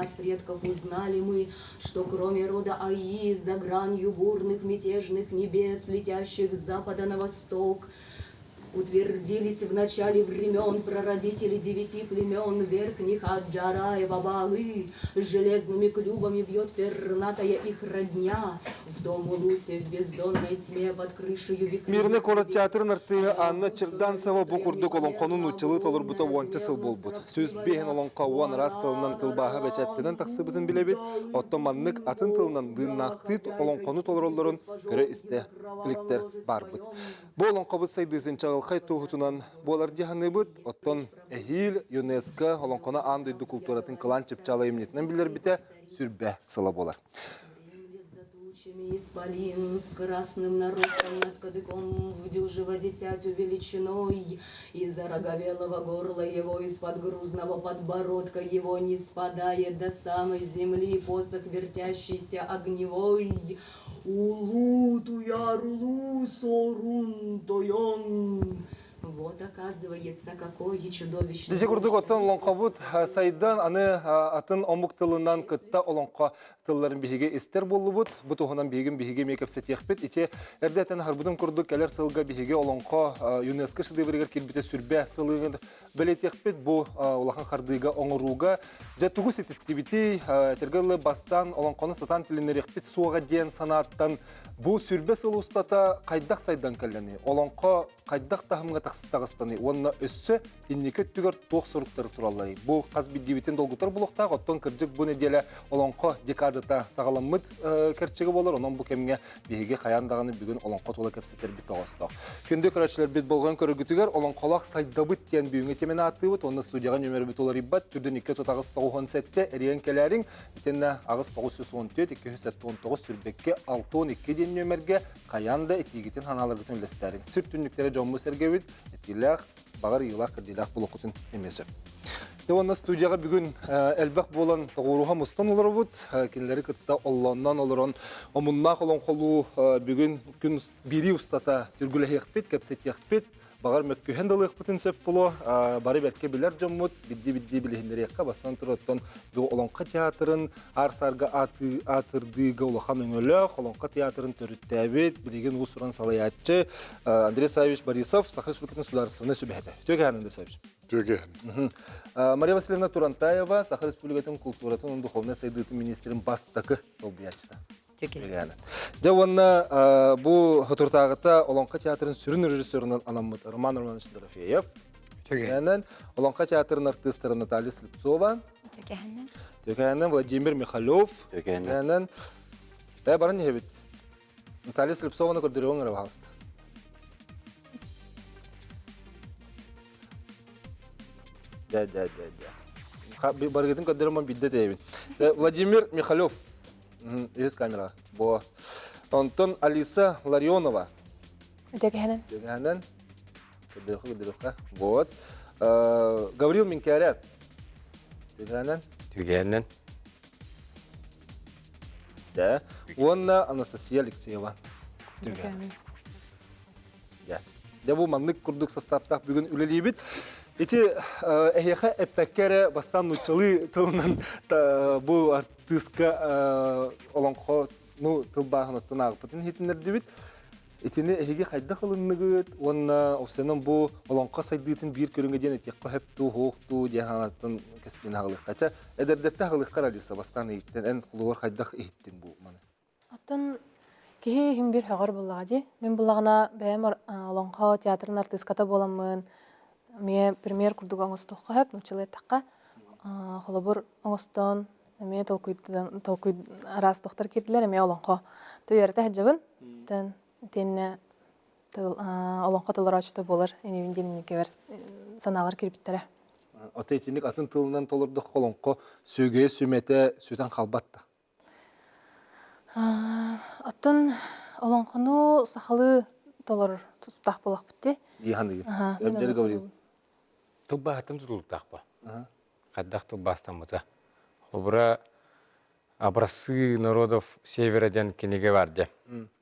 от предков узнали мы, что кроме рода Аи, за гранью бурных мятежных небес, летящих с запада на восток, Утвердились в начале времен прародители девяти племен верхних Аджараева Баалы, с железными клювами бьет пернатая их родня, в дом Улусе в бездонной тьме под крышею Мирнэй куорат театрын артыыһа Анна Черданцева бу курдук олоҥхону нууччалыы толорбута уонча сыл буолбут. 105 олоҥхо уон араас тылынан тылбааһа бэчээттэнэн тахсыбытын билэбит, оттон маннык атын тылынан дыыннаахтыы олоҥхону толороллорун көрө-истэ иликтэр баарбыт. Бу олоҥхобут сайдыытын чаҕылхай туоһутунан буолар дии саныыбыт. Оттон эһиил ЮНЕСКО олоҥхону аан дойду култууратын кылаан чыпчаал айымньытынан биллэрбитэ сүрбэ сыла буолар. Исполин с красным наростом над кадыком вдюжего дитятю величиной, из ороговелого горла его, из-под грузного подбородка его не спадает до самой земли посох вертящийся огневой. Улу туяр улу сорун тойон. Вот оказывается, какое чудовищное... Дьэ курдук оттон олоҥхобут сайдан аны атын омук тылынан кытта олоҥхо тылларын биһиги истэр буоллубут. Бу туһунан биһигин биһиги эмиэ кэпсэтиэхпит. Ити эрдэтэн аһарбытым курдук кэлэр сылга биһиги олоҥхо ЮНЕСКО шедевригэр киирбитэ сүрбэ сылыгын бэлиэтиэхпит. Бу улахан хардыыга оҥорууга дьэ тугу ситистибитий, этэргэ дылы бастаан олоҥхону сатаан тилиннэриэхпит суоҕа диэн санааттан бу сүрбэ сыл устата хайдах сайдан кэллэний? Олоҥхо хайдах таһымҥа таҕыстаный уонна өссө инники өттүгэр туох соруктары туралларый? Бу хас биирдиибитин долгутар буолуохтаах, оттон кырдьык бу нэдиэлэ олоҥхо декадата саҕаламмыт кэрчигэ буолар, онон бу кэмҥэ биһиги хайаан даҕаны бүгүн олоҥхо тула кэпсэтэрбит тоҕоостоох. Күндү көрөөччүлэрбит болҕойон көрөргүтүгэр олоҥхолоох сайдабыт диэн бүгүҥҥү теманы ааттыыбыт уонна студияҕа нүөмэрбит уларыйбат түрдүн 2 38 97 эрийэн кэлээриҥ итиннэ 8 914 279 сүүрбэккэ 62 диэн нүөмэргэ хайаан да этиигитин ханааларгытын үллэстээриҥ. Сүр түннүктэрэ дьоммут сэргэбит этиилээх, баҕар ыйыылаах кырдьыылаах булуккутун эмиэ сөп. Дьэ уонна студияҕа бүгүн элбэх буолан тоҕуоруһа мустан олоробут. Кинилэри кытта оллоонноон олорон омуннаах олоҥхолуу бүгүн күн биирии устата түргүлэһиэхпит, кэпсэтиэхпит, баҕар мөккүһэн да ылыахпытын сөп буолуо. Бары бэркэ билэр дьоммут, бидди-бидди билиһиннэриэххэ бастан туруоттан бу Олоҥхо театрын аар-саарга аатырдыыга улахан өҥөлөөх Олоҥхо театрын төрүттээбит, билигин уус-уран салайааччы Андрей Саввич Борисов, Саха Республикатын судаарыстыбаннай сүбэһитэ. Үтүө кэһэн, Андрей Саввич. Үтүө Мария Васильевна Турантаева, Саха Республикатын култууратын уонна духовнай сайдыытын министрин бастакы солбуйааччыта. Дьэ уонна бу соторутааҕыта Олоҥхо театрын сүрүн режиссерунан анаммыт Роман Романович Дорофеев. Төкэһэнэн Олоҥхо театрын артыыстара Наталья Слепцова. Төкэһэнэн. Төкэһэнэн Владимир Михалев. Төкэһэнэн. Э баран иһэбит. Наталья Слепцованы көрдөрүөҥ эрэ баҕаста. Дэ, дэ, дэ, дэ. Барыгытын көрдөрөмөн бидде тэйэбин. Владимир Михалев. Үһүс камера. Бо. Онтон Алиса Ларионова. Үтөкэһэнэн. Үтөкэһэнэн. Көрдөрөххө, көрдөрөххө. Вот. Гаврил Минкәрәт. Үтөкэһэнэн. Түгэнэн. Да. Уонна Анастасия Алексеева. Түгэнэн. Дьэ. Дьэ бу маннык курдук састааптаах бүгүн үлэлиибит. Ити эһиэхэ эппэккэ эрэ бастаан нууччалыы тылынан бу артыыска олоҥхо ну тылбааһын оттон ааҕыппытын иһитиннэрдибит. Итини эһиги хайдах ылынныгыт уонна опсанан бу олоҥхо сайдыытын биир көрүҥэ диэн этиэххэ сөп дуу, суох дуу диэн санааттан кэстиин аҕалыахха. Чэ, эдэрдэртэ аҕалыахха Алиса бастаан иһиттэн эн холугар хайдах иһиттиҥ бу маны? Оттон киһи иһин биир сөҕөр буоллаҕа дии. Мин буллаҕына бэйэм олоҥхо театрын артыыската буоламмын, эмиэ премьер курдук оҥостуохха сөп, нууччалыы эттэххэ. Холобур оҥостон эмиэ толкуйдан толкуй араас тохтор киирдилэр, эмиэ олоҥхо үөрэтэ сылдьабын. Тэн итиэннэ олоҥхо толорооччута буолар инибин диэн инникибэр санаалар киирбиттэрэ. Ата итинник атын тылынан толордоххо олоҥхо сүөгэйэ сүмэтэ сүтэн халбат да? Оттон олоҥхону сахалыы толорор тустаах буолахпыт дии. Дии саныыбын. Өрдөрү Гаврил. Тылбааһыттан тутулуктаах бу. Хайдах тылбаастаммыта. Холобура, «Образцы народов Севера» диэн кинигэ бар дьэ.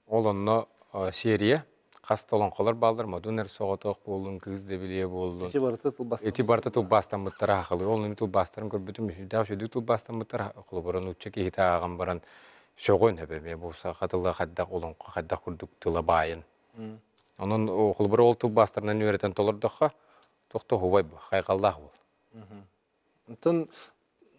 Ол онно серия. Хас да олоҥхолор бааллар, Модун эр соҕотох буоллун, Кыыс Дэбилийэ буоллун. Ити барыта тылбаастаммыттар. Ити барыта тылбаастаммыттара сахалыы. Ол мин тылбаастарын көрбүтүм, сүрдээх үчүгэйдик тылбаастаммыттар. Холобура, нуучча киһитэ ааҕан баран сөҕүөн сөп эмиэ бу саха тыла хайдах олоҥхо хайдах курдук тыла баайын. Онон холобура ол тылбаастарынан үөрэтэн толордоххо, туох да оһуобай бу, хайҕаллаах буол. Онтон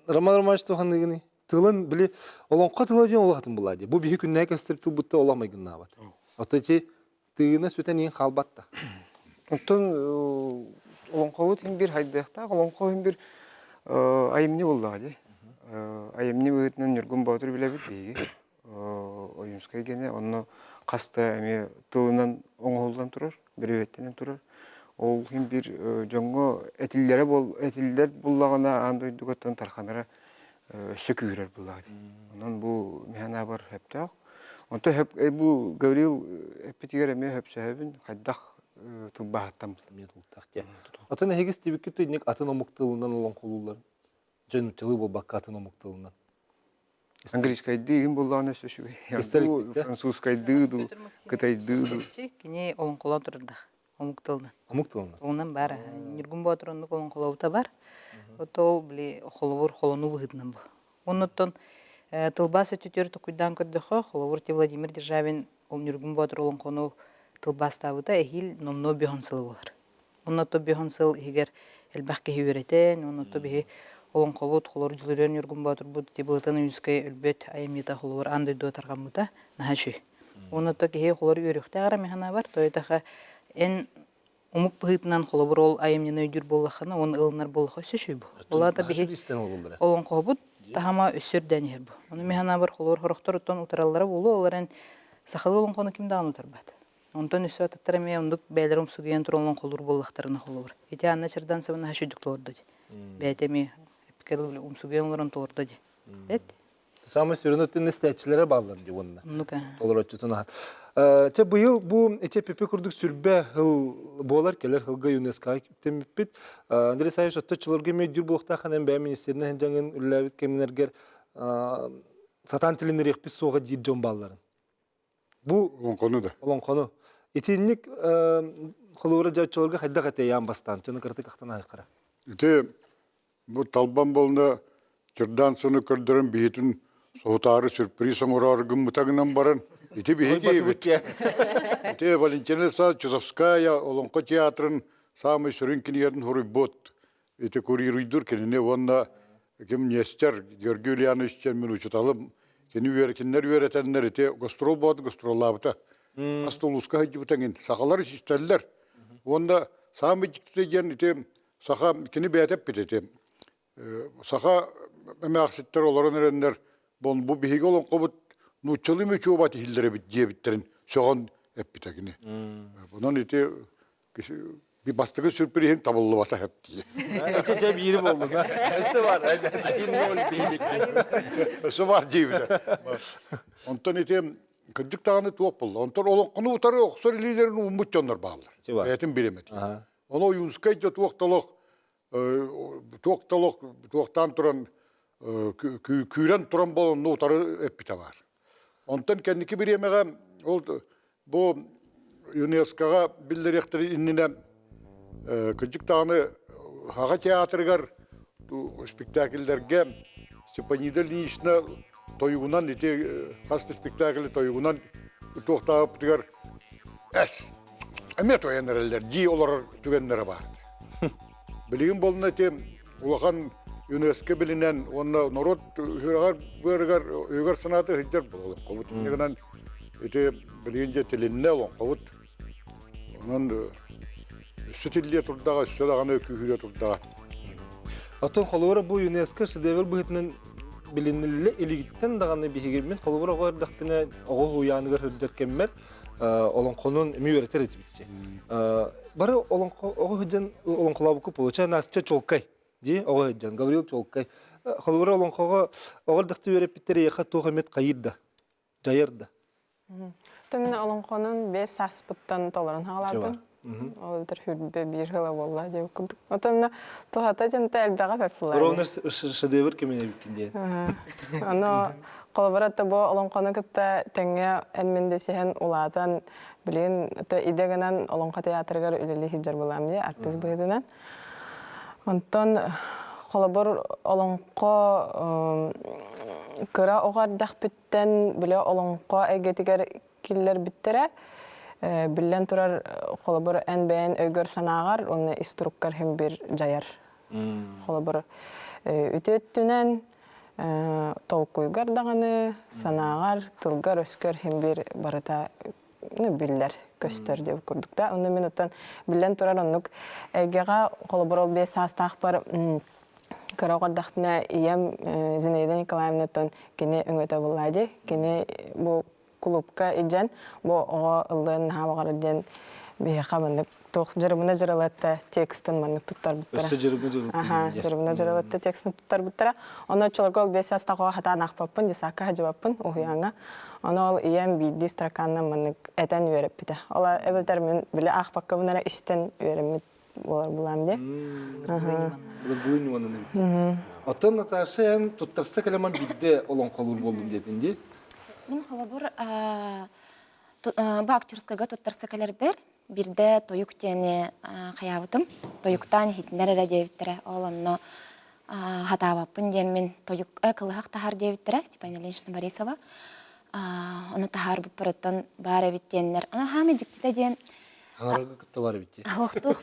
Роман Романович туоханыгыный? Тылын били олоҥхо тыла диэн улаатын булаа дии. Бу биһи күннээки көстөр тылбытта ола майгыннаабат. Ото ити тыына сүтэн иин хаалбат да. Оттон олоҥхобут иһин биир хайдыахтаах, олоҥхо иһин биир айымньы буоллаҕа дии. Айымньы быһыытынан Ньургун Боотур билэбит биһиги. Ойуунскай гэнэ онно хаста эмиэ тылынан оҥоһуллан турар, бүрүөһүттэнэн турар. Ол иһин биир дьоҥҥо этиллэрэ буол этиллэр буллаҕына аан дойдугаттан тарханара өссө күүһүрэр буоллаҕа дии. Онон бу мин санаабар сөптөөх. Онтон сөп бу Гаврил эппитигэр эмиэ сөпсөһөбүн хайдах тылбааһыттан Эмиэ тултах диэн. Атын эһиги истибиккит инник атын омук тылынан олоҥхолууллар. Дьон нууччалыы буолбакка атын омук тылынан. Английскайдыы иһин буллаҕына өссө үчүгэй. Французскайдыы дуу, кытайдыы дуу. Кини олоҥхолоон турардах омук тылынан. Омук тылынан. Тылынан бар. Ньургун Боотур оннук олоҥхолообута бар. Вот ол били холобур холонуу быһыытынан бу. Оннуттан тылбаас өттүтүгэр токуйдаан көрдөххө, холобур ти Владимир Державин ол Ньургун Боотур олоҥхону тылбаастаабыта эһиил номнуо бөһөн сылы буолар. Онно биһон сыл иһигэр элбэх киһи үөрэтэн, онно биһи олоҥхобут, холор Дьулуруйар Ньургун Боотурбут Тибылытан Ойуунскай өлбөт айымньыта холобур аан дойдуга тарҕаммыта наһаа үчүгэй. Уонна киһи холор үөрүөхтээх эрэ механабар, тойтаха эн омук быһыытынан холобур ол айымньыны өйдүүр буоллаххына, уонна ылынар буоллахха өссө үчүгэй бу. Ол аата биһи олоҥхобут таһыма өссө үрдээн иһэр бу. Ону механабар холобур хорохтор оттон утараллара буолуо, ол эрэн сахалыы олоҥхону ким даҕаны утарбат. Онтон өссө атыттар эмиэ оннук бэйэлэрэ умсугуйан туран олоҥхолуур буоллахтарына холобур. Ити Анна Черданцева наһаа үчүгдүк толордо дии. Бэйэтэ эмиэ эппикэ умсугуйан олорон толордо дии. Эт. Самый сүрүн өттүн истээччилэрэ бааллар дии уонна. Оннук Толороччутун аһат. Чэ быйыл бу ити пипи курдук сүрбэ хыл буолар келер хылга ЮНЕСКО түмүппүт. Андрей Савич отточчуларга эмиэ өйдүүр буолуохтаах эн бэйэ министринэ дьаҥын үлэлээбит кэмнэргэр сатаан тилиннэриэхпит суоҕа диир дьон баалларын. Бу Олоҥхону да. Олоҥхону. Итинник холобура дьоччолорго хайдах этэйээн бастаан дьону кыратык ахтан аһыаххара. Ити бу талбан буолна Черданцевны көрдөрөн биһитин соһутаары сюрприз оҥороору гыммыта гынан баран ити биһиги эбит. Ити Валентина Чусовская Олоҥхо театрын саамай сүрүн кинигэтин суруйбут ити курируйдуур кинини уонна ким Нестер Георгий Ульянович диэн мин учууталым кини үөрэтиннэр үөрэтэннэр ити гастрол буолан гастроллаабыта хас да улууска сылдьыбыта эҥин сахалар истэллэр уонна саамай дьиктитэ диэн ити саха кини бэйэтэ эппит ити саха эмээхситтэр олорон эрэннэр бу биһиги олоҥхобут нууччалыы мүчүөбат иһиллэр эбит диэбиттэрин сөҕөн эппитэ кини онон ити бастакы сюрприһин табыллыбата сөп дии. Ити дьэ биири буоллун. Өссө бар. Өссө бар диэбитэ. Онтон ити кырдьык даҕаны туох буолла. Онтон олоҥхону утары охсор илиилэрин ууммут дьоннор бааллар. Бэйэтин бириэмэтин. Ону Ойуунскай да туох да олох туох да олох туохтаан туран күүрэн туран буолан утары эппитэ баар. Онтон кэнники бириэмэҕэ ол Бу ЮНЕСКО-ҕа биллэриэхтэрин иннинэ кырдьык даҕаны Саха театрыгар спектакльлэргэ Степанида Ильинична тойугунан ити хас да спектакль тойугунан туохтаабыппытыгар эс эмиэ тойон эрэллэр дии олорор түгэннэрэ баар. Билигин буолна ити улахан ЮНЕСКО билинэн уонна норуот үөрэҕэр быарыгар өйүгэр санаата сылдьар олоҥхобут. Инньэ гынан ити билигин дьэ тилиннэ олоҥхобут. Онон өссө тиллиэ турдаҕа, өссө даҕаны күүһүрэ турдаҕа. Оттон холобура бу ЮНЕСКО шедевр быһыытынан билиниллэ илигиттэн даҕаны биһиги мин холобура оҕо эрдэхпинэ оҕо уһуйааныгар сылдьар кэммэр олоҥхонун эмиэ үөрэтэр этибит Бары олоҥхо оҕо сылдьан олоҥхолообукку получай Настя Чолкай дии оҕо сылдьан Гаврил Чолкай холобура олоҥхоҕо оҕо эрдэхтэ үөрэппиттэр эйиэхэ туох эмит хайыыр да дьайар да Мин олоҥхонун бэс сааспыттан толорон хаалаатым. Ол эбэтэр хүрбэ биир сыла буолла диэбит курдук. Отонно туһата дьонто элбэҕэ бэрт буолар. Ровно шедевр кэмин эбиккин диэн. Ону. Холобура, бу олоҥхону кытта тэҥҥэ эн-мин дэсиһэн улаатан, билигин идэ гынан Олоҥхо театрыгар үлэлии сылдьар буолаам дии, артыыс быһыытынан. Онтон холобур, олоҥхо кыра оҕо эрдэхпиттэн били олоҥхо эйгэтигэр киллэрбиттэрэ. Биллэн турар, холобур, эн бэйэн өйгөр-санааҕар уонна ис туруккар син биир дьайар. Холобур, үтүө өттүнэн толкуйгар даҕаны, санааҕар, тылгар-өскөр син биир барыта биллэр, көстөр диэбит курдук да. Онно мин оттон биллэн турар оннук эйгэҕэ холобур ол биэс саастаахпар кыра оҕордохпуна ийэм Зинаида Николаевнаттан кини өҥөтө булла дии. Кини бу кулуупка илдьэн бу оҕо ыллыан наһаа баҕарар диэн биһиэхэ маннык туох дьырыбына дьырылатта текстын маннык туттарбыттара. Өссө дьырыбына дьырылатта Аха, дьырыбына дьырылатта текстын туттарбыттара. Ону оччолорго ол биэс саастаах хатаан аахпаппын, десакка сылдьыбаппын уһуйааҥҥа. Ону ол ийэм биирдии строканан маннык этэн үөрэппитэ. Ол эбэтэр мин били аахпаккабын эрэ истэн үөрэммит буолар булаам дии. Былыргылыы ньыманан эбит. Оттон Наташа эн туттарса кэлэмэн биирдэ олоҥхолуур буоллум диэтин дии. Мин холобур бу актерскайга туттарса кэлэрбэр биирдэ тойук диэни хайаабытым. Тойуктаан иһитиннэр эрэ диэбиттэрэ. Ол онно хатаабаппын диэммин тойук кылыһах таһар диэбиттэрэ Степан Ильинична Борисова. Ону таһаарбыппар оттон баар эбит диэннэр. Аны хаамай дьиктитэ диэн Хаҥарарга кытта бар эбит дии. Охтуох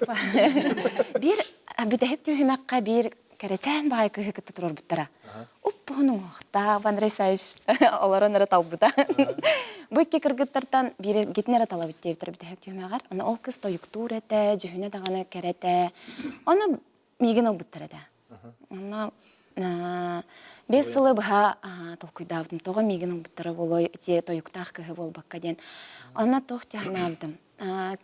Биир бүтэһик түһүмэххэ биир кэрэчээн баҕайы кыыһы кытта туруорбуттара. Уппуһун уҥуохтаах Андрей Савич олорон эрэ талбыта. Бу икки кыргыттартан биир гитин эрэ талабыт диэбиттэр бүтэһик түһүмэҕэр. Аны ол кыз тойуктуур этэ, дьүһүнэ даҕаны кэрэтэ. Ону миигин ылбыттар этэ. Онно 5 сылы быһа толкуйдаабытым. Тоҕо миигин ылбыттара буолуой ити тойуктаах кыһы буолбакка диэн. Онно туох диэн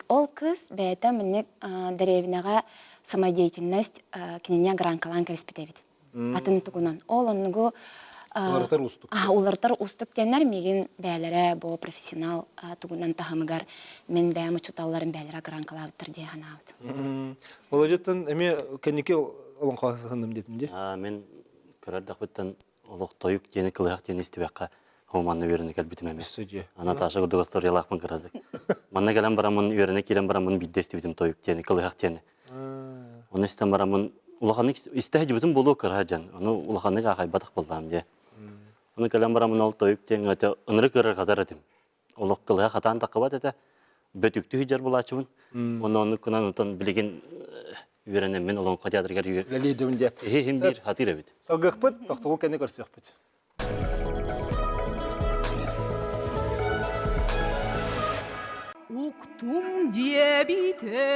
Ол кыыс бэйэтэ маннык дэриэбинэҕэ самодеятельность кинини гранкалаан кэбиспит эбит. Атын тугунан. Ол оннугу Уларытар уустук. Уларытар уустук диэннэр миигин бэйэлэрэ бу профессионал тугунан таһымыгар мин бэйэм учууталларым бэйэлэрэ гранкалаабыттар дии санаабытым. Володяттан эмиэ кэнники олоҥхо сыһынным диэтим дии. Мин кыра эрдэхпиттэн олох тойук диэни кылыһах диэни истибэххэ манна үөрэнэ кэлбитим эмиэ. Наташа курдук историялаахпын кыратык. Манна кэлэн бараммын үөрэнэ киирэн бараммын биирдэ истибитим тойук диэни, кылыһах диэни. Ону истэн бараммын улаханнык истэ сылдьыбытым буолуо кыра дьон. Ону улаханнык аахайбатах буоллаҕым дии. Ону кэлэн бараммын ол тойук диэн ынырык ыарырҕатар этим. Олох кылыһа хатаан таххыбат этэ. Бөтүктүү сылдьар булааччыбын. Онно оннук гынан онтон билигин үөрэнэммин Олоҥхо театрыгар үлэлиирдибин диэ. Иһин биир хатыыр эбит. Салгыахпыт, тохтобул кэннэ көрсүөхпүт. Уктум диэбитэ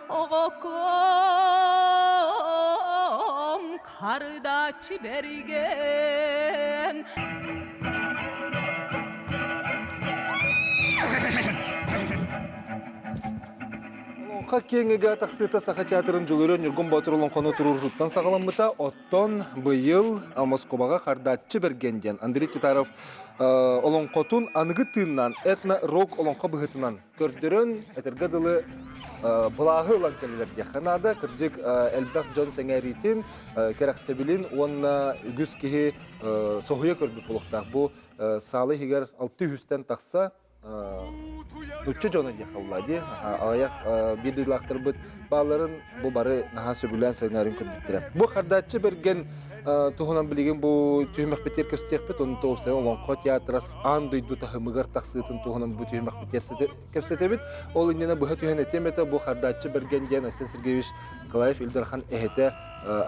оҕоком хардааччы бэргэн Олоҥхо киэҥигэ тахсыыта Саха театрын Дьулуруон Ньургун Боотур олоҥхону туруорутуттан саҕаламмыта. Оттон быйыл Москубаҕа Хардааччы Бэргэн диэн Андрей Титаров олоҥхотун аныгы тыыннаан этно-рок олоҥхо быһыытынан көрдөрөн, этэргэ дылы былааһы ылан кэллилэр диэххэ наада. Кырдьык, элбэх дьон сэҥээриитин, кэрэхсэбилин уонна үгүс киһи соһуйа көрбүт буолуохтаах. Бу саала иһигэр 600-тэн тахса нучча дьоно диэххэ буолла дии. Аҕыйах биир дойдулаахтарбыт баалларын бу бары наһаа сөбүлээн сэҥээрин көрбүттэрэ. Бу Хардааччы Бэргэн туһунан билигин бу түһүмэхпитигэр кэпсэтиэхпит. Онон тоҕус Олоҥхо театра аан дойду таһымыгар тахсыытын туһунан бу түһүмэхпитигэр кэпсэтэбит. Ол иннинэ быһа түһэн этиэм этэ, бу Хардааччы Бэргэн диэн Айсен Сергеевич Николаев Ил Дархан эһэтэ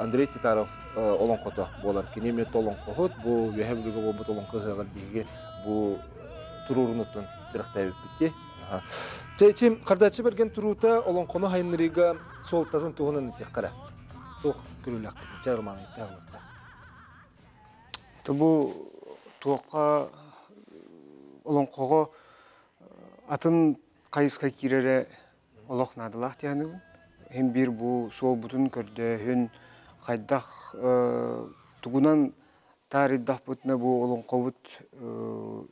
Андрей Титаров олоҥхото буолар. Кини эмиэ олоҥхоһут. Бу Үөһээ Бүлүүгэ буолбут олоҥхо ыһыаҕар биһиги бу туруорунуттан сүрэхтээбиппит дии. Чэ, Хардааччы Бэргэн туруута олоҥхону хайыннарыыга суолтатын туһунан этиэххэ эрэ. Туох көрүүлээхпитин, чэ, Роман ыйытаалыахха. Бу туохха олоҥхоҕо атын хайысха киирэрэ олох наадалаах дии саныыбын. Иһин биир бу суолбутун көрдөөһүн, хайдах тугунан таарыйдахпытына бу олоҥхобут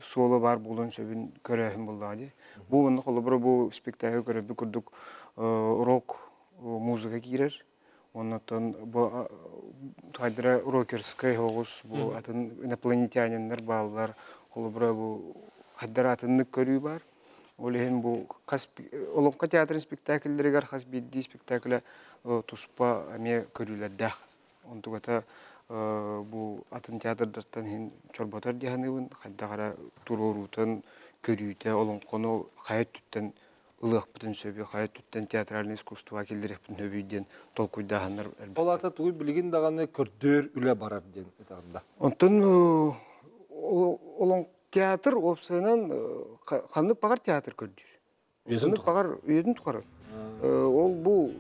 суола баар буолуон сөбүн көрөөһүн буоллаҕа дии. Бу уонна холобура бу спектакль көрөрбүт курдук рок музыка киирэр. Оннотон бу хайдара рокерскай оҕус бу атын инопланетяниннар бааллар. Холобура бу хайдара атыннык көрүү бар. Ол иһин бу хас Олоҥхо театрын спектакльлэригэр хас биирдии спектаклэ туспа эмиэ көрүүлэрдээх. Онтугата бу атын театрдартан иһин чорботор дии саныыбын. Хайдах эрэ туруоруутун көрүүтэ олоҥхону хайа өттүттэн ылыахпытын сөбүй, хайа өттүттэн театральное искусство киллэриэхпитин сөбүй диэн толкуйдааһыннар элбэх. Ол аата тугуй билигин даҕаны көрдөөр үлэ барар диэн этэҕин да? Онтон олоҥ театр уопсайынан ханнык баҕар театр көрдүүр. Ханнык баҕар үйэтин тухары. Ол бу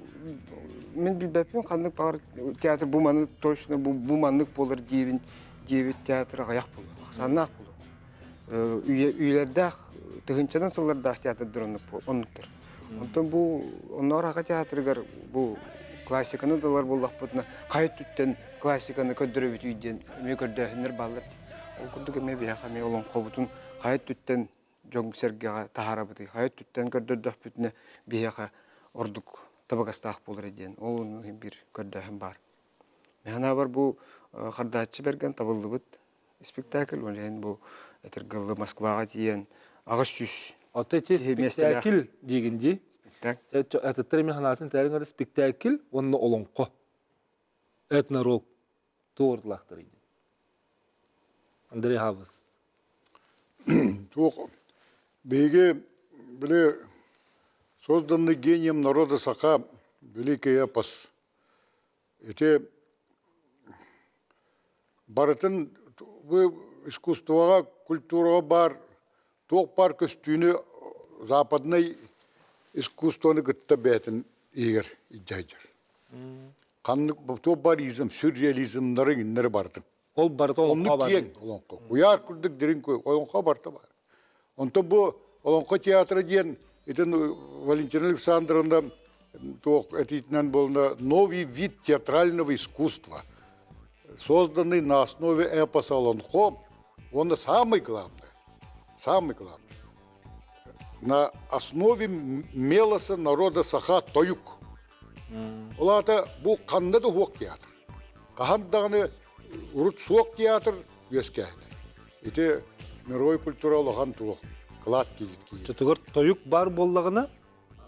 мин билбэппин ханнык баҕар театр бу маннык точно бу, бу маннык буолар диэбин диэбит театр аҕыйах буолуо, ахсааннаах буолуо. Үйэлэрдээх тыһыынчанан сыллардаах театрдар оннуктар. Онтон бу онноор аҕа театрыгар бу классиканы да ылар буоллахпытына хайа өттүттэн классиканы көрдөрөбүтүй диэн эмиэ көрдөөһүннэр бааллар. Ол курдук эмиэ биһиэхэ эмиэ олоҥхобутун хайа өттүттэн дьон-сэргэҕэ таһаарабытый, хайа өттүттэн көрдөрдөхпүтүнэ биһиэхэ ордук табыгастаах буолар диэн ол иһин биир көрдөөһүн баар. Мин санаабар бу Хардааччы Бэргэн табыллыбыт спектакль, ол иһин бу этэргэ Москваҕа тиийэн 800 Оттон ити спектакль диигин дии. Спектакль. Атыттар эмиэ санаатын тээрин спектакль уонна олоҥхо. Этнорок туордулаахтар диэн. Андрей Хабыс. Туох биһиги били созданный гением народа саха великий эпос ити барытын бу искусствоҕа культураҕа баар туох баар көстүүнү западнай искусствоны кытта бэйэтин иһигэр илдьэ сылдьар. Ханнык туох баар изм, сюрреализмнары иннэри барытын. Ол барыта олоҥхо Оннук киэҥ олоҥхо. Куйаар курдук дириҥ олоҥхо барыта баар. Онтон бу Олоҥхо театра диэн итин Валентина Александровна туох этиитинэн буолна новый вид театрального искусства, созданный на основе эпоса Олонхо, уонна самый главное, самый главное, на основе мелоса народа саха тойук. Ол аата бу ханна да суох театр. Хаһан даҕаны урут суох театр үөскээһинэ. Ити мировой культура улахан туох кылаат киирит киирит. Чотугар тойук бар буоллаҕына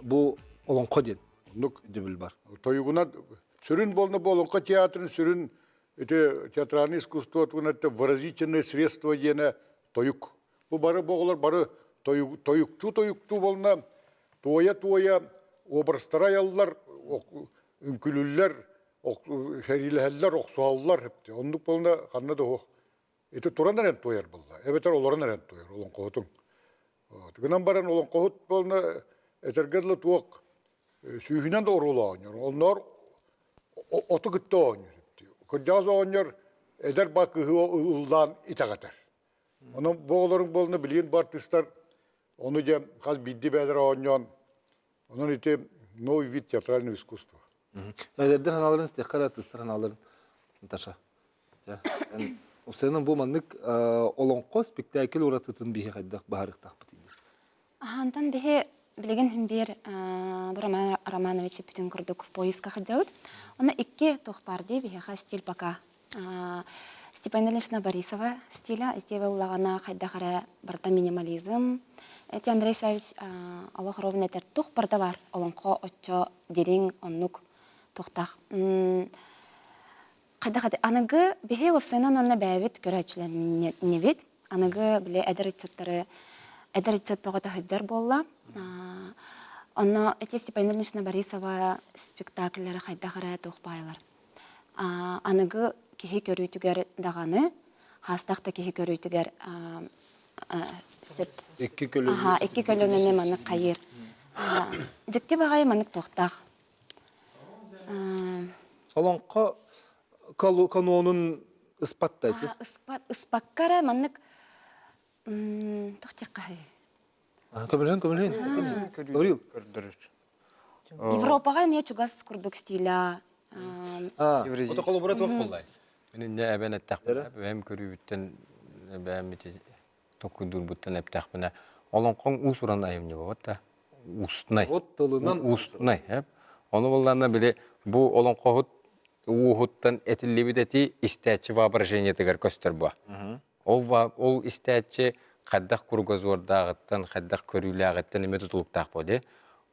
бу олоҥхо диэн Оннук өйдөбүл бар. Тойугунан сүрүн буолна бу олоҥхо театрын сүрүн ити театральное искусство это выразительное средство диэнэ тойук. Бу бары бу оҕолор бары тойуктуу-тойуктуу буолна туойа-туойа образтара айаллар, үҥкүлүллэр, сэриилэһэллэр, охсуһаллар. Оннук буолна ханна да суох. Ити туран эрэн туойар буолла, эбэтэр олорон эрэн туойар олоҥхоһутуҥ. Гынан баран олоҥхоһут буолна этэргэ дылы туох сүүһүнэн да оруолу оонньуур. Онноор оту кытта оонньуур. Кырдьаҕас оҕонньор эдэр ба кыһы ыллаан итэҕэтэр. Онон бу оҕолоруҥ буолна билигин бу артыыстар ону дьэ хас биирдии бэйэлэрэ оонньоон онон ити новый вид театрального искусства. Эдэрдэр санааларын истиэххэ эрэ артыыстар санааларын Наташа. Дьэ, Упсайынан бу маннык олоҥхо спектакль уратытын биһи хайдах баһарыктаахпытый? Антон биһи билигин иһин биир бу Роман Романович бүтүн курдук поиска сылдьабыт. Онно икки туох баар дии биһиэхэ стиль пока Степан Ильична Борисова стиля истиэбэ ыллаҕына хайдах эрэ барыта минимализм. Эти Андрей Савич олох ровно этэр туох барыта бар олоҥхо оччо дириҥ оннук туохтаах хайдах эти аныгы биһи уопсайынан онно бэйэбит көрөөччүлэрнибит аныгы били эдэр ыччаттары эдэр ыччат бөҕөтө сылдьар буолла онно эти Степан Ильична Борисова спектакльлары хайдах эрэ туох баайылар аныгы киһи көрүүтүгэр даҕаны, хаастаах да киһи көрүүтүгэр сөп. Икки көлүөнэ. Икки көлүөнэни маннык хайыыр. Дьикти баҕайы маннык туохтаах. Олоҥхо канонун ыспатта ити. Ыспакка эрэ маннык туох диэххэ Көмөлөһүн, көмөлөһүн. Гаврил. Көрдөрөр. Европаҕа эмиэ чугас курдук стиля. Ото холобура туох буоллай? Мин инньэ эбэн эттэхпинэ, бэйэм көрүүбүттэн, бэйэм ити токуйдуурбуттан эптэхпинэ, олоҥхоҥ уус-уран айымньы буолбат да, устнай. Вот тылынан устнай. Ону буоллаҕына били бу олоҥхоһут ууһуттан этиллибит этии истээччи воображениетыгар көстөр буо. Ол ол истээччи хайдах кругозордааҕыттан, хайдах көрүүлээҕиттэн эмиэ тутулуктаах буо дии.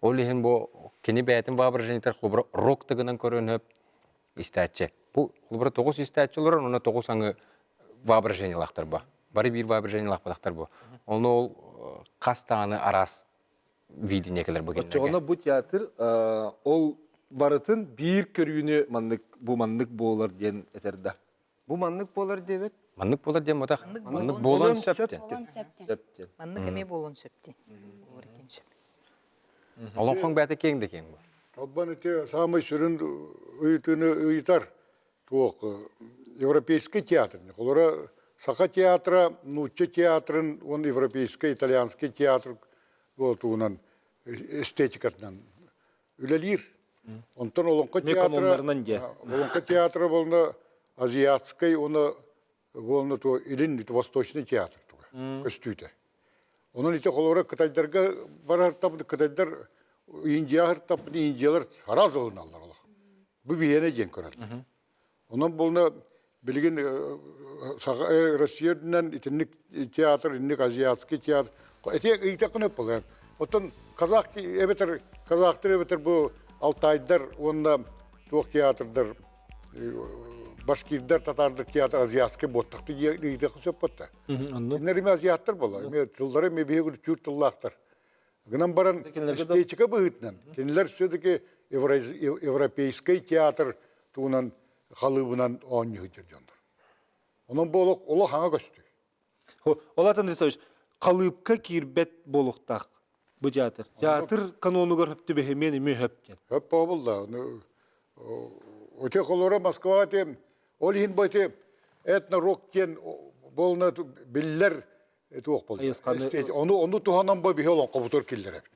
Ол иһин бу кини бэйэтин воображениетыгар холобура рок тыгынан көрөн сөп истээччи. Бу холобура тоҕус истээччи олорор, онно тоҕус аҥы воображениелаахтар бу. Бары биир воображениелаахпатахтар бу. Ону ол хас даҕаны араас видение кэлэр бу Оччоҕуна бу театр ол барытын биир көрүүнү маннык бу маннык буолар диэн этэр да. Бу маннык буолар диэбит. Маннык буолар диэн ботах. Маннык буолуон сөп диэн. Сөп диэн. Маннык эмиэ буолуон сөп диэн. сөп. Олоҥхоҥ бэйэтэ киэҥ да киэҥ бу. Албан ити саамай сүрүн ыйытыыны ыйытар туох европейский театр. Холобура Саха театра, нуучча театрын уонна европейский, итальянский театр туһунан эстетикатынан үлэлиир. Онтон Олоҥхо театра Олоҥхо театра буолна азиатскай уонна буолна туо илин восточный театр туга көстүүтэ. Онон ити холобура кытайдарга барар кытайдар Индия индиялар араас ылыналлар олох. Бу биһиэнэ диэн көрөллөр. Онон буолна билигин Россия үрдүнэн итинник театр, инник азиатский театр эти ыйытаххына буолар. Оттон казах эбэтэр казахтар эбэтэр бу алтайдар уонна туох театрдар башкирдар, татардар театр азиатский буоттахты ыйытахха сөп ботта. Кинилэр эми азиаттар буолар. Эми тыллары эми биһиги түүр тыллаахтар. Гынан баран эстетика быһыытынан кинилэр все-таки европейский театр туһунан халыыбынан оонньуу сылдьар дьоннор. Онон бу олох олох хаҥа көстүү. Ол Андрей халыыпка киирбэт буолуохтаах бу театр. Театр канонугар хөп түбэһимиэн эмиэ хөп диэн. Хөп буолла. Оте холоро Москваға те ол иһин бу ити этно-рок диэн буолна биллэр туох буолла. Ону ону туһанан бу биһи олоҥхобутугар киллэрэбит.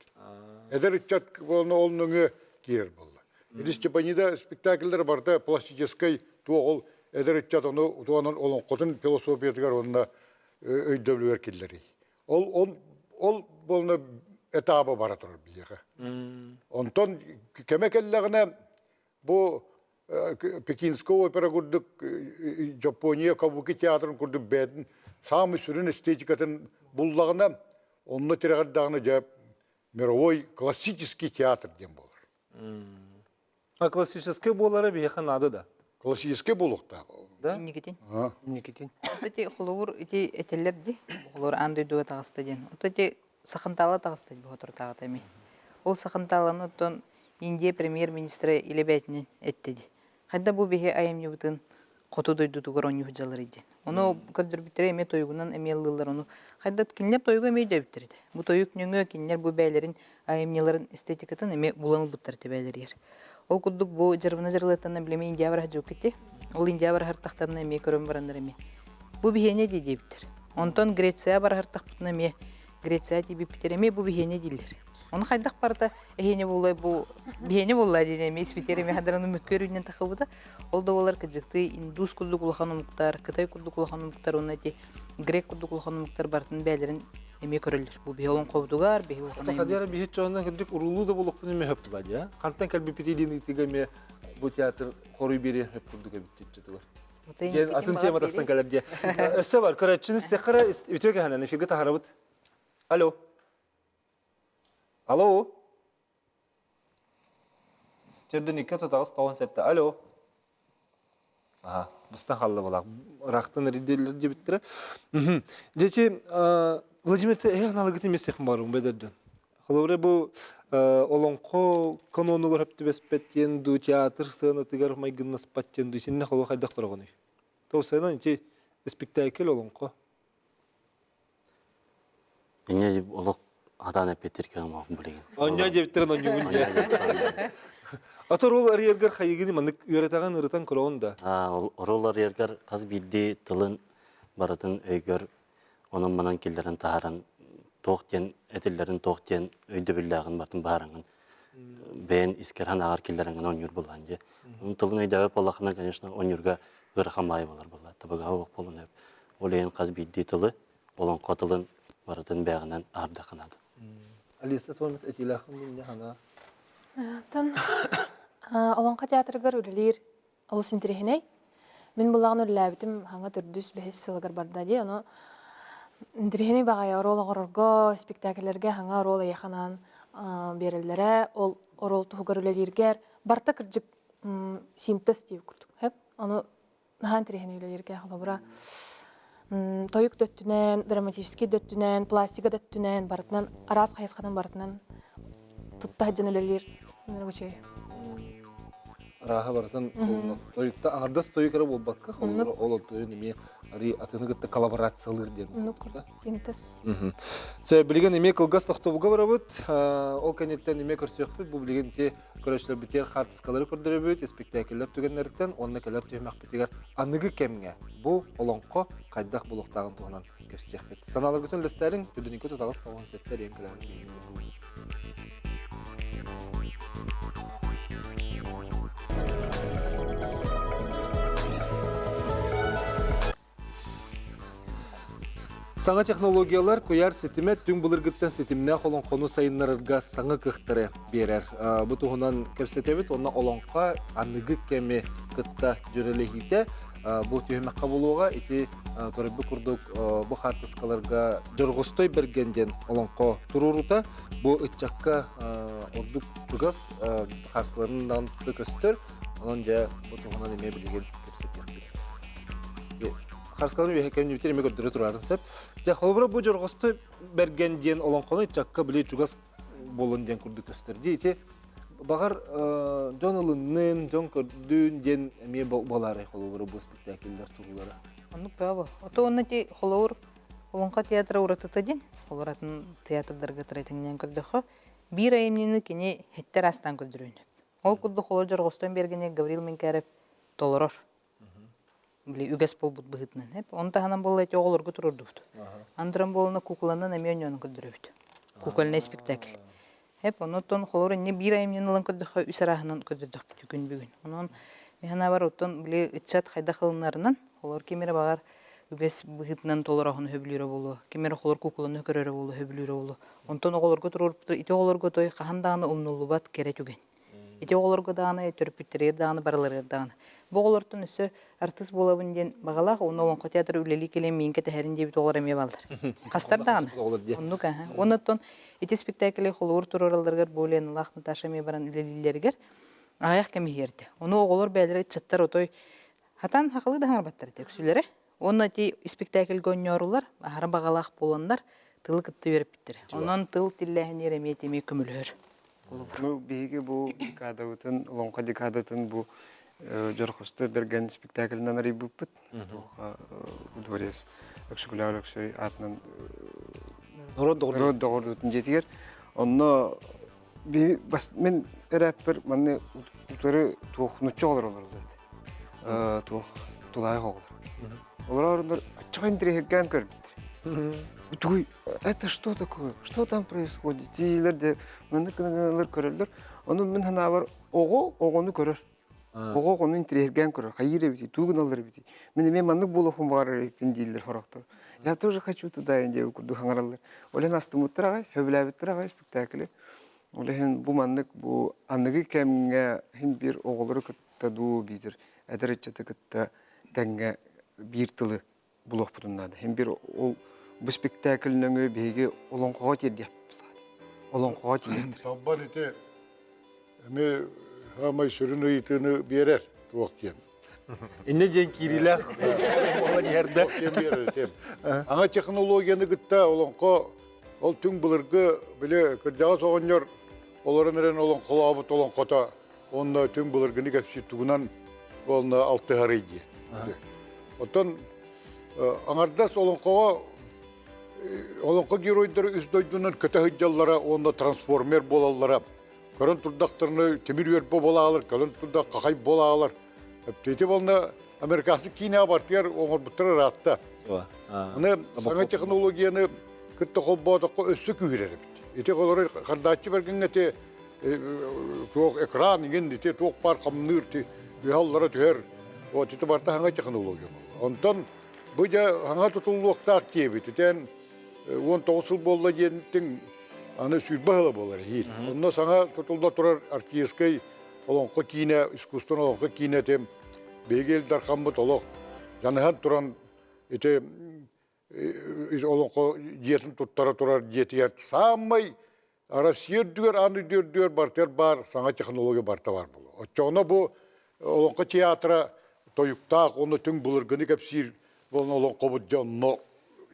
Эдэр ыччат буолна ол нөҥүө киирэр буолла. Или Степанида спектакльлэр барыта пластическай туох ол эдэр ыччат ону туһанан олоҥхотун философиятыгар уонна өйдөбүлүгэр киллэрий. Ол ол ол буолна этаба бара турар биһиэхэ. Онтон кэмэ кэллэҕинэ бу Пекинская опера курдук Япония кабуки театрын курдук бэйэтин саамай сүрүн эстетикатын буллаҕына, онно тирэҕирдэҕинэ дьэ мировой классический театр диэн буолар. А классический буолара биһиэхэ наада да? Классический буолуохтаах. Да? Инникитин. Инникитин. Ити холобур ити этэллэр ди. Холобур аан дойдуга таҕыста диэн. Ото ити Сахантаала таҕыста бу соторутааҕыта эми. Ол Сахантааланы оттон Индия премьер-министрэ илэ бэйэтинэн эттэ дии. Хайда бу биһи айымньыбытын хоту дойдутугар оонньуу сылдьалларый диэн. Ону көрдөрбүттэрэ эмиэ тойугунан эмиэ ыллыыллар ону. Хайда кинилэр тойугу эмиэ өйдөөбүттэр этэ. Бу тойук нөҥүө кинилэр бу бэйэлэрин айымньыларын эстетикатын эмиэ булан ылбыттар этэ бэйэлэригэр. Ол курдук бу дьарбына дьарылыттан билими Индия бараһа дьуккити. Ол Индия бараһартахтарына эмиэ көрөн бараннар эмиэ. Бу биһиэнэ дии диэбиттэр. Онтон Греция бараһартахпытына эмиэ Греция тиийбиппитэр эмиэ бу биһиэнэ дииллэр. Ону хайдах барыта эһиэнэ буолуой бу биһиэнэ буолла диэн эмиэ испитэр эмиэ хадараны мөккүөр үүнэн тахыбыта. Ол да буолар кыдьыктыы индус курдук улахан омуктар, кытай курдук улахан омуктар уонна ити грек курдук улахан омуктар барытын бэйэлэрин эмиэ көрөллөр. Бу биһи олоҥхобутугар, биһи улахан Хадиара биһи чоонна кырдьык уруулуу да буолуохпун эмиэ хөп була дии. Хантан кэлбиппитий диэн ыйытыыга эмиэ бу театр хоруй биэриэн хөп курдук эбит диэччитигэр. Диэн атын тема тахсан кэлэр диэ. Өссө бар, көрөөччүнү истиэххэ үтүө кэһэнэн эфиргэ таһарабыт. Алло. Алло. Төрдүн икки отутаҕыс тоҕон сэттэ. Алло. Аха, быстан халла булах. Ырахтан эридиэллэр диэбиттэрэ. Дьэчи, Владимир, эһэ аналыгытын миэстэх барым бэдэрдэн. Холобура бу олоҥхо канонугар хөптүбэспэт диэн дуу, театр сыанатыгар майгыннаспат диэн дуу, синнэ холо хайдах көрөҕүнүй? То сыана ити спектакль олоҥхо. Инньэ олох хатаан эппиттир кыамаах билигин. Онньо диэбиттэрин онньугун дьэ. Ото рол арыйаргар хайыгыны маннык үөрэтаҕын ырытан көрөҕүн да? Рол арыйаргар хас биирдии тылын барытын өйгөр онон-манан киллэрэн таһааран туох диэн этиллэрин туох диэн өйдөбүллээҕин барытын быһаараҥҥын бэйэн искэр санааҕар киллэрэҥҥин оонньуур буоллаҕын дии. Тылын өйдөөбөт буоллаххына, конечно, оонньуурга ыарахан баайы буолар буолла. Табыгаһа суох буолуон сөп. Ол иһин хас биирдии тылы, олоҥхо тылын барытын бэйэҕинэн аһардахха наада. Алиса туомит этиилээххин минньэ ханаа. Тан Олоҥхо театрыгар үлэлиир. олус интэриэһинэй. Мин былаҕын үлэлээбитим хаҥа төрдүс, бэһис сылыгар барда дии. Ону интэриэһинэй баҕайы оруол оҥорорго, испиктээкиллэргэ хаҥа оруол эйиэхэ анаан биэрэллэрэ, ол оруол туһугар үлэлииргэр барыта кырдьык синтез диир курдук. Ону наһаа интэриэһинэй үлэлииргэ холобура тойук да өттүнэн, драматический да өттүнэн, пластика да өттүнэн барытынан араас хайысханан барытынан тутта сылдьан үлэлиир үчүгэй. Арааһа барытын тойукта аҥардас тойук эрэ буолбакка, холобура ол тойун эмиэ арыы атыны кытта коллаборациялыыр диэн. Синтез. Сэ билигин эмиэ кылгас тохтобулга барабыт. Ол кэнниттэн эмиэ көрсүөхпүт. Бу билигин ити көрөөччүлэрбитигэр хаартыскалары көрдөрөбүт, испиктээкиллэр түгэннэриттэн уонна кэлэр түһүмэхпитигэр аныгы кэмҥэ бу олоҥхо хайдах буолуохтааҕын туһунан кэпсиэхпит. Санааларгытын үллэстээриҥ, түлүнүкү тутаҕас 97 эриэн кэлэҕин Саҥа технологиялар куйаар ситимэ түҥ былыргыттан ситимнээх олоҥхону сайыннарарга саҥа кыахтары биэрэр. Бу туһунан кэпсэтэбит уонна олоҥхо аныгы кэми кытта дьүөрэлэһиитэ бу түһүмэххэ буолуоҕа. Ити көрөрбүт курдук бу хаартыскаларга Дьорҕостой Бэргэн диэн олоҥхо туруорута бу ыччакка ордук чугас хааскаларын көстөр. Онон дьэ бу туһунан эмиэ билигин кэпсэтиэхпит. Харскаларын үөһэ кэмнибитин эмиэ көрдөрө турарын сөп. Дьэ, холобура бу Дьорҕостой Бэргэн диэн олоҥхону ыччакка били чугас буолун диэн курдук көстөр. Дии ити баҕар дьон ылыннын, дьон көрдүн диэн эмиэ буолаарай холобура бу спектакльлэр туруулара. Оннук бөҕө. Ото онно ти холобур Олоҥхо театра уратыта диэн, холобур атын театрдарга тыратыҥнаан көрдөххө, биир айымньыны кини хэттэр аастаан көрдөрүөн сөп. Ол курдук холобур Дьорҕостон Бэргэни Гаврил Менкяров толорор. Били үгэс буолбут быһыытынан. Эп ону таһынан буолла эти оҕолорго туруордубут. Андыран буолуна кукланан эмиэ онньоон көрдөрөбүт. Кукольный спектакль. Эп онуттан холобур инне биир айымньыны ылан көрдөххө үс арааһынан көрдөрдөхпүт күн бүгүн. Онон мин санаабар оттон били ыччат хайдах ылынарынан холобур ким эрэ баҕар үгэс быһыытынан толороһун сөбүлүүрэ буолуо, ким эрэ холор кукланы көрөрө буолуо, сөбүлүүрэ буолуо. Онтон оҕолорго туруорбут ити оҕолорго той хаһан даҕаны умнуллубат кэрэ түгэн. Ити оҕолорго даҕаны, төрөппүттэригэр даҕаны, барыларыгар даҕаны. Бу оҕолортон өссө артыыс буолабын диэн баҕалаах, уонна Олоҥхо театра үлэлии кэлэн миин кэтэһэрин диэбит оҕолор эмиэ бааллар. Хастар даҕаны. Оннук аһа. Уонна оттон ити спектакльи холобур туруоралларыгар бу Леналаах Наташа эмиэ баран үлэлииллэригэр аҕыйах кэм иһиэрдэ. Ону оҕолор бэйэлэрэ ыччаттар отой хатан хахалыы да хаҥарбаттар этэ үксүлэрэ. Уонна ити испиктээкилгэ оонньоорулар, аһара баҕалаах буоланнар, тылы кытта үөрэппиттэрэ. Онон тыл тиллээһинигэр эмиэ эмиэ көмөлөһөр. Ну, биһиги бу декадабытын, Олоҥхо декадатын бу Дьорхосто Бэргэн спектаклынан арыйбыппыт. Дворец Өксөкүлээх Өлөксөй аатынан Норуот доҕордуутун дьиэтигэр. Онно мин эрээппэр манны утары туох нучча оҕолор олороллор этэ. Туох тулаайах оҕолор. Олорор аччык интириэһиргээн көрбүттэр. Тугуй, это что такое? Что там происходит? Диилэр де маннык гыналар көрөллөр. Ону мин санаабар оҕо оҕону көрөр. Оҕо оҕону интириэһиргээн көрөр. Хайыыр эбитий, тугу гыналлар эбитий? Мин эмиэ маннык буолуохпун баҕарар эбиппин дииллэр сорохтор. Я тоже хочу туда диэн курдук хаҥараллар. Ол иһин астыммыттар аҕай, сөбүлээбиттэр аҕай спектаклы. Ол иһин бу маннык бу аныгы кэмҥэ иһин биир оҕолору кытта дуу биитэр эдэр ыччаты кытта тэҥҥэ биир тылы булуохпутун наада. Иһин биир ол бу спектакль нөҥүө биһиги олоҥхоҕо тиэрдиэхпит. Олоҥхоҕо тиийиэхтэр. Талбан ити эмиэ саамай сүрүн ыйытыыны биэрэр туох диэн. Инньэ диэн киириилээх буолан иһэрдэ. Аңа технологияны кытта олоҥхо ол түҥ былыргы били кырдьаҕас оҕонньор олорон эрэн олоҥхолообут олоҥхото уонна түҥ былыргыны кэпсиир тугунан уонна алтыһарый диэн. Оттон аҥардас олоҥхоҕо олоҥхо геройдара үс дойдунан көтө сылдьаллара уонна трансформер буолаллара көрөн турдахтарына тимир үөрбэ буолаалар, көрөн турдах хахай буолаалар. Ити буолна американский киинэ бартыгар оҥорбуттар ыраатта. Аны саҥа технологияны кытта холбоотоххо өссө күүһүрэр эбит. Ити олору хардааччы бэргиҥҥэ ити туох экран иҥин ити туох баар хамныыр түһэ түһэр. Вот ити барыта саҥа технология буолла. Онтон бу дьэ саҥа тутуллуохтаах диэбит. Итэн 19 сыл буолла диэн аны 20 сыла буолар эһиил. Онно саҥа тутулла турар артистскай. олоҥхо киинэ, искусство олоҥхо киинэтин биһиги Ил Дархаммыт олох дьаныһан туран ити олоҥхо дьиэтин туттара турар дьиэтигэр саамай Россия үрдүгэр, аан дойду үрдүгэр барытыгар баар саҥа технология барыта баар буолуо. Оччоҕуна бу олоҥхо театра тойуктаах уонна түҥ былыргыны кэпсиир буолан олоҥхобут дьэ онно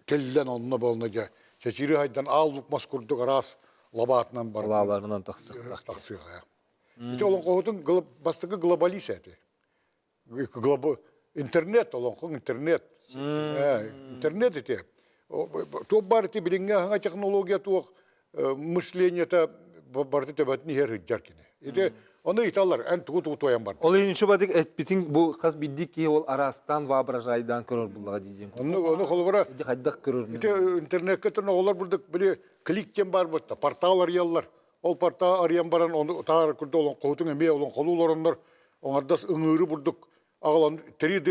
тиллэн онно буолна дьэ чэчири хайдан аал лук мас курдук араас лабаатынан бар лааларынан тахсыахтаах. Тахсыаҕа. Ити олоҥхоһутун бастакы глобалист этэ. Интернет олоҥхоҥ интернет. Интернет ити. Туох баар ити билиҥҥи аһаҥа технология туох мышлениета барыта төбөтүн иһэр сылдьар кини. Ити ону ыйыталлар, эн тугу тугу туойан бардын. Ол иһин бадык этпитиҥ бу хас биирдии киһи ол араастаан воображайдаан көрөр буллаҕа дии Онну ону холобура ити хайдах көрөр ити интернеккэ туран оҕолор бурдук били клик диэн баар буолта портал арыйаллар. Ол портал арыйан баран ону таары курдук олоҥхоһутуҥ эмиэ олоҥхолуу олороннор оҥордос ыҥыыры бурдук аҕалан 3D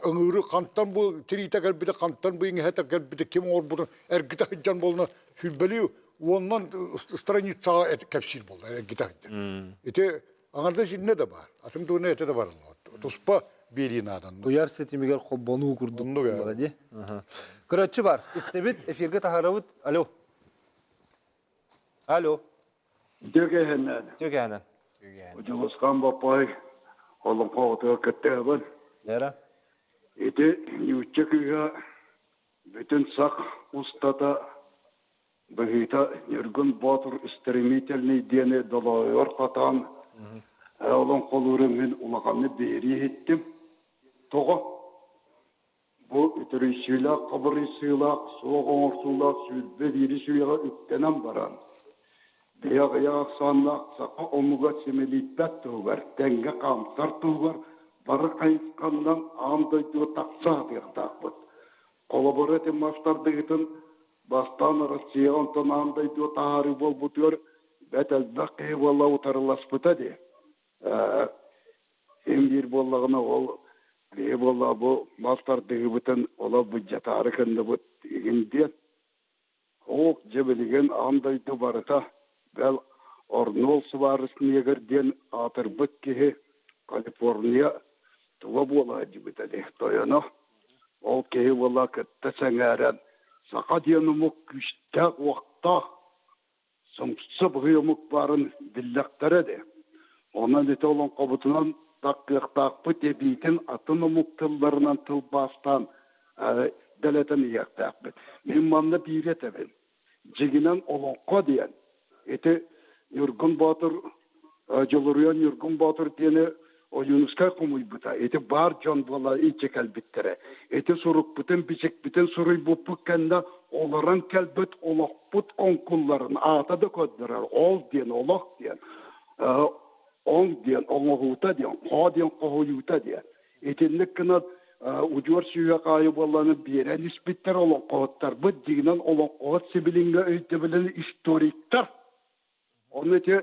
ыҥыыры хантан бу тириитэ кэлбитэ хантан бу иҥэһэтэ кэлбитэ ким оҥорбутун эргитэ сылдьан буолна сүүрбэлии уоннан страницаҕа кэпсиир буолла эргитэ сылдьан ити аҥардас иннэ да баар атын тугуна этэ да бар туспа биэрии наадан Уйар ситимигэр холбонуу курдук буоллаҕа дии. Көрөөччү бар. Истэбит, эфиргэ таһаарабыт. Алло. Алло. Дьүгэһинэн. Дьүгэһинэн. Дьулусхан Боппой олоҥхоҕутугар кыттыһабын. Лера. Ити ньуучча кыыһа бүтүн сах устата быһыыта Ньургун Боотур стремительный диэни долоойор хатаан олоҥхолуурун мин улаханнык биһирии иһиттим. Тоҕо? Бу үтүрүйсүүлээх-хабырыйсыылаах, суох оҥорсуулаах 21 үйэҕэ үктэнэн баран, биһи аҕыйах ахсааннаах саха омуга симэлийбэт туһугар, тэҥҥэ хаамсар туһугар бары хайысханнан аан дойдуга тахса сатыахтаахпыт. Холобура, ити мас тардыһыытын бастаан Россияҕа, онтон аан дойдуга таһаарыы буолбутугар бэрт элбэх киһи буола утарыласпыта дии. Син биир буоллаҕына ол биһи буоллаҕа бу мас тардыһыыбытын олох былдьатаары гынныбыт игин диэн. Ок дьэ билигин аан дойду барыта бэл Арнольд Шварценеггер диэн аатырбыт киһи Калифорния туга буола сылдьыбыта дии тойоно. Ол киһи буола кытта сэҥээрэн саха диэн омук күүстээх-уохтаах сомсо быһый омук баарын биллэхтэрэ дии. Онон ити олоҥхобутунан таххыахтаахпыт эбиитин атын омук тылларынан тылбаастаан дэлэтэн иһиэхтээхпит. Мин манна биири этэбин. Дьиҥинэн олоҥхо диэн ити Ньургун Боотур Дьулуруйан Ньургун Боотур диэни Ойуунускай хомуйбута. Ити баар дьон буола илдьэ кэлбиттэрэ. Ити сурукпутун-бичикпитин суруйбуппут кэннэ олорон кэлбит олохпут оҥкулларын аата да көрдөрөр. Ол диэн олох диэн, оҥ диэн оҥоһуута диэн, хоо диэн хоһуйуута диэн. Итинник гынан удьуор сүүһэх аайы буолланы биэрэн испиттэр олоҥхоһуттарбыт дьиҥинэн олоҥхоһут сибилиҥҥэ өйдөбүлүн историктар Ону ити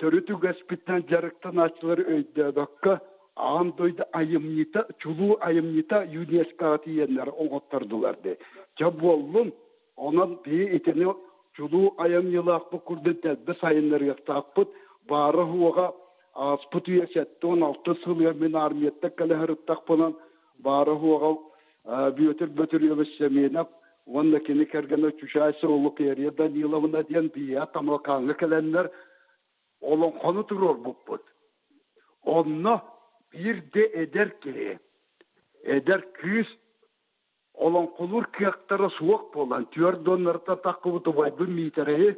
төрүт үгэспитинэн дьарыктанааччылар өйдөөбөккө, аан дойду айымньыта, чулуу айымньыта ЮНЕСКО-ҕа тиийэннэр оҥоттордулар дии. Дьэ буоллун, онон биһи итини чулуу айымньылаахпыт курдук дэлби сайыннарыахтаахпыт. Баара-суоҕа ааспыт үйэ 76 сылыгар мин армияттан кэлэ сырыттахпынан баара-суоҕа Бүөтүр Бөтүрүөбүс Сэмиэнэп уонна кини кэргэнэ Чучаайса Лукерья Даниловна диэн биһиэхэ Тамалакааҥҥа кэлэннэр олоҥхону туруорбуппут. Онно биир да эдэр киһи, эдэр кыыс олоҥхолуур кыахтара суох буолан, түөрт доннорто таххыбыт убайбын Миитэрэйи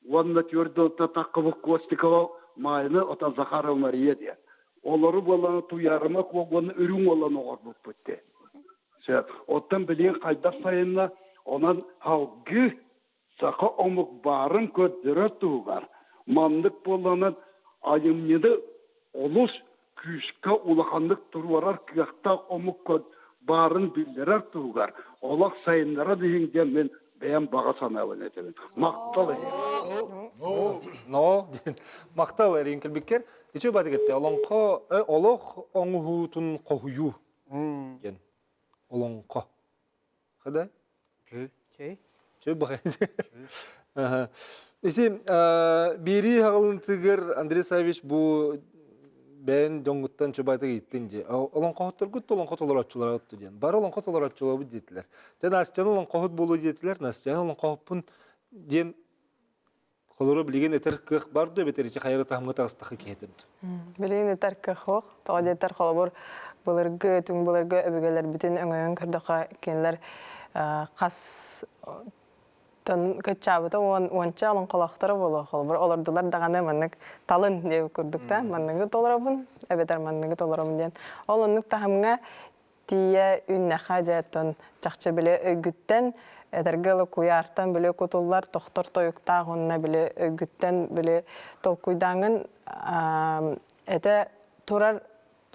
уонна түөрт доннорто таххыбыт Костикова Маайаны отон Захарова Мария диэн. Олору буолан Туйаарыма уонна Үрүҥ Уолан оҥорбуппут дии. Сөп. Оттон билигин хайдах сайынна, онон салгыы саха омук баарын көрдөрөр туһугар маннык буолланан айымньыны олус күүскэ улаханнык туруорар кыахтаах омук баарын биллэрэр туһугар олох сайыннаран иһиҥ диэн мин бэйэм баҕа санаабын этэбин. Махтал эһиэхэ. Но диэн махтал эриин кэлбиккэр Ичи батыгытте олоҥхо олох оҥуһуутун хоһуйуу диэн олоҥхо. Хада? Чүй. Чүй баҕай. Ити биэрии хаҕылынтыгар Андрей Савич бу бэйэн дьоҥҥуттан чубаатык ииттин дии. Олоҥхоһутторгут олоҥхо толорооччулара диэн. Бары олоҥхо толорооччуларбыт диэтилэр. Дьэ Настяны олоҥхоһут буолуо диэтилэр. Настяны олоҥхоһуппун диэн холоро билигин этэр кыах бар дуо эбэтэр ити хайа таһымҥа таҕыстахха киһи этэр дуо? Билигин этэр кыах суох. Тоҕо диэтэр холобур былыргы түҥ былыргы өбүгэлэрбитин өҥөйөн көрдөххө кинилэр хас Тон кыччаабыта уон уонча олоҥхолоохторо буолуо холобур олордулар даҕаны маннык талын диэбит курдук да манныгы толоробун эбэтэр манныгы толоробун диэн ол оннук таһымҥа тиийэ үүннэххэ дьэ оттон чахчы били өйгүттэн этэргэ дылы куйаартан били кутуллар тохтор тойуктаах уонна били өйгүттэн били толкуйдааҥҥын этэ турар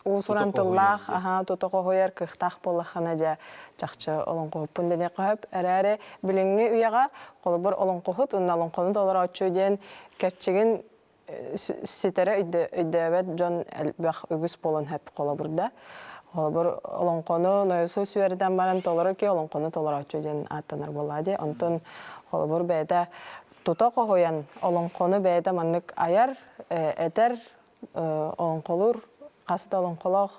уус-уран тыллаах, аһаа тута хоһуйар кыахтаах буоллаххына дьэ чахчы олоҥхоһуппун диэххэ сөп. Эрээри билиҥҥи үйэҕэ холобур олоҥхоһут уонна олоҥхону толорооччу диэн кэрчигин ситэрэ өйдөөбөт дьон элбэх үгүс буолан сөп холобур да. Холобур олоҥхону нойосуус үөрэтэн баран толору ки олоҥхону толорооччу диэн ааттанар буоллаа дии. Онтон холобур бэйэтэ тута хоһуйан олоҥхону бэйэтэ маннык айар, этэр олоҥхолуур хас да олоҥхолоох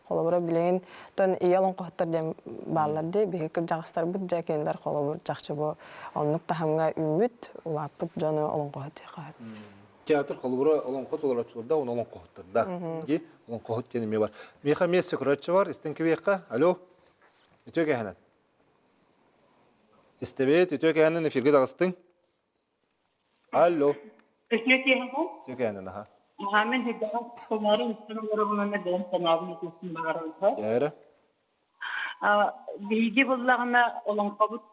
холобура билигин тон ийэ олоҥхоһуттар диэн бааллар дии биһиги кырдьаҕастарбыт дьэ кинилэр холобур чахчы бу оннук таһымҥа үүммүт улааппыт дьону олоҥхоһут диэххэ Театр холобура олоҥхо толорооччуларда уонна олоҥхоһуттарда дии олоҥхоһут диэн эмиэ бар. Миэхэ эмиэ сөкүрөччү бар истэн кэбиэххэ. Алло. Үтүө кэһэнэн. Истэбит, үтүө кэһэнэн эфиргэ таҕыстыҥ. Алло. Үтүө киэһэ Үтүө кэһэнэн аха. Мин һүрдээх санаары истэн олоробун бэйэм санаабын этиэхпин баҕарабын. Ээрэ. Биһиги буллаҕына олоҥхобут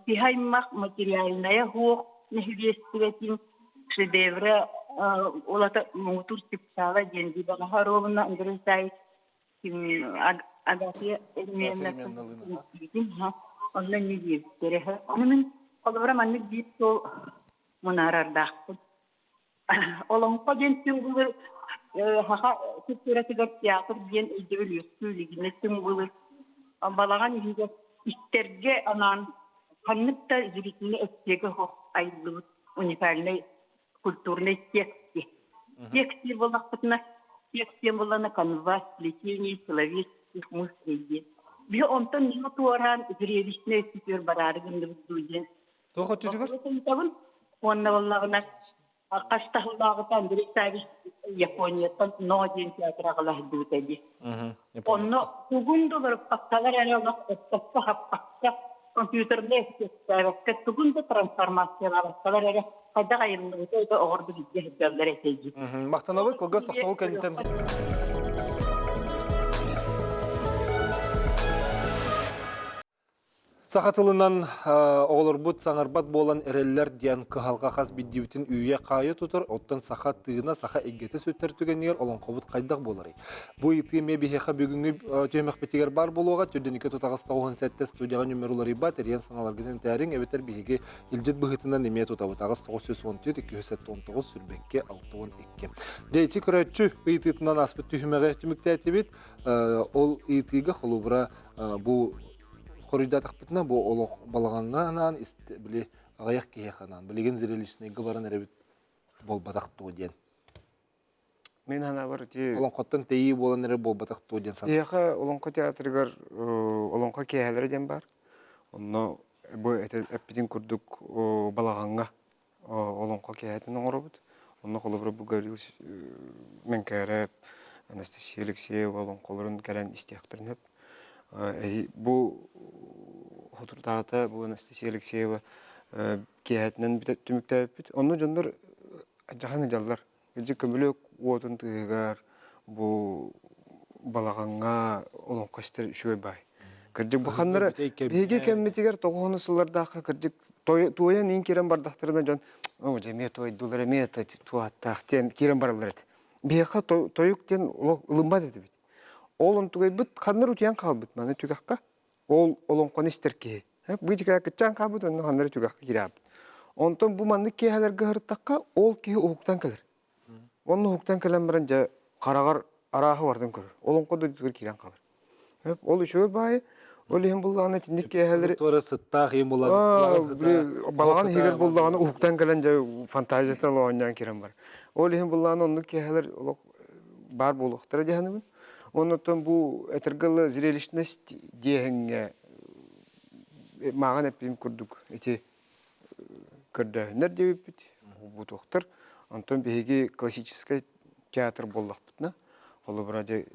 киһи аймах материальная суох нэһилиэстибэтин шедеврэ улата муҥутуур чыпчаала диэн дии баҕаһа ровно Андрей Исаевич Агафья Ильинична онно эмиэ диэбиттэрэ. Ону мин холобура маннык биир суол мунаарардаахпын. Олоҥхо диэн түҥ былыр саха культуратыгар театр диэн өйдөбүл үөскүү илигинэ түҥ былыр балаҕан иһигэр истэргэ анаан ханнык да зрительнай эстиэгэ суох айыллыбыт уникальнай культурный текст Текст диир буоллахпытына, текст диэн буоллаҕына канва, сплетение человеческих мыслей диэн. Биһи онтон ньыма туораан зрелищнэй өттүтүгэр бараары гынныбыт дуу диэн. Туох өттүтүгэр? Ыйытабын. Уонна буоллаҕына хас таһыллааҕыта Андрей Савич Японияттан Но диэн театр аҕалаһыдыбыта дии. Онно тугун да уларыппаккалар эрэ олох эппэккэ-хаппакка компьютерга эстиэттээбэккэ тугун да трансформациялаабаккалар эрэ хайдах айыллыбыта да оҕордук илдьэ сылдьаллар этэ дии. Махтанабыт кылгас тохтобул кэнниттэн Саха тылынан оҕолорбут саҥарбат буолан эрэллэр диэн кыһалҕа хас биирдиибитин үүйэ-хаайа тутар, оттон саха тыына, саха эйгэтэ сүтэр түгэнигэр олоҥхобут хайдах буоларый? Бу ыйытыы эмиэ биһиэхэ бүгүҥҥү түһүмэхпитигэр баар буолуоҕа. Түрдүнүкэ тутаҕас 97 студияҕа нүмер уларыйбат, эрийэн санааларгытын этээриҥ эбэтэр биһиги илдьит быһыытынан эмиэ тутабыт. 8 914 279 сүүрбэккэ 62. Дьэ, ити көрөөччү ыйытыытынан ааспыт түһүмэҕи түмүктээтибит. Ол ыйытыыга холобура бу хоруйдаатахпытына бу олох балаҕаҥҥа анаан били аҕыйах киһиэхэ анаан билигин зрелищнэйгэ баран эрэбит буолбатах дуо диэн. Мин санаабар ити Олоҥхоттон тэйии буолан эрэр буолбатах дуо диэн санаа. Биһиэхэ Олоҥхо театрыгар Олоҥхо киэһэлэрэ диэн баар. Онно бу эппитин курдук балаҕаҥҥа олоҥхо киэһэтин оҥоробут. Онно холобура бу Гаврил Мэҥкээрэп, Анастасия Алексеева олоҥхолорун кэлэн истиэхтэрин сөп. Бу соторутааҕыта бу Анастасия Алексеева киэһэтинэн түмүктээбиппит. Онно дьоннор дьаһан сылдьаллар. Дьэ көмүлүөк уотун тыаһыгар бу балаҕаҥҥа олоҥхо истэр үчүгэй баай. Кырдьык бу ханнара биһиги кэммитигэр тоҕуһуну сыллардаахха кырдьык туойан иин киирэн бардахтарына дьон оо дьэ эмиэ туойдулар эмиэ туоһаттаах диэн киирэн бараллар этэ. Биһиэхэ тойук диэн олох ылыммат этибит. Ол онтугайбыт ханнар утуйан хаалбыт маны түгэххэ. Ол олоҥхону истэр киһи. Быычыкаа кыччаан хаалбыт онно ханнары түгэххэ киирээбит. Онтон бу маннык киэһэлэргэ сырыттахха ол киһи уһуктан кэлэр. Онно уһуктан кэлэн баран дьэ хараҕар арааһы барытын көрөр. Олоҥхо дойдутугар киирэн хаалар. Ол үчүгэй баайы. Ол иһин буллаҕына итинник киэһэлэри Туора сыттаах иһин буллаҕына балаҕан иһигэр буллаҕына уһуктан кэлэн дьэ фантазиятын оонньоон киирэн бар. Ол иһин буллаҕына оннук киэһэлэр олох баар буолуохтара дии саныыбын. Оннуттан бу этэргэ дылы зрелищность диэһиҥҥэ мааҕын эппитим курдук ити көрдөөһүннэр диэбиппит бутуохтар. Онтон биһиги классическай театр буоллахпытына, холобура дьэ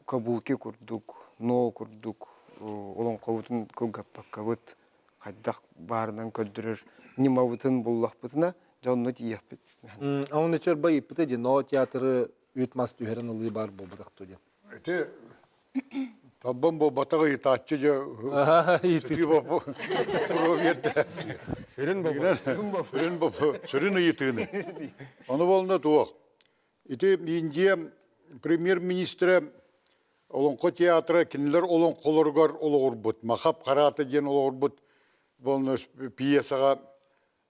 кабуки курдук, ноо курдук олоҥхобутун кылгаппаккабыт, хайдах баарынан көрдөрөр ньымабытын буллахпытына, дьэ онно тиийиэхпит. Онно чөрбай ыппыта дии, ноо театры үүт мас түһэрэн ылыы баар буолбатах дуо диэн. Ити Талбан буолбатах ыйытааччы дьэ биэрдэ. Сүрүн Сүрүн сүрүн ыйытыыны. Ону буолна туох. Ити Индия премьер-министрэ Олоҥхо театра кинилэр олоҥхолоругар олоҕурбут, Махап Хараата диэн олоҕурбут буолна пьесаҕа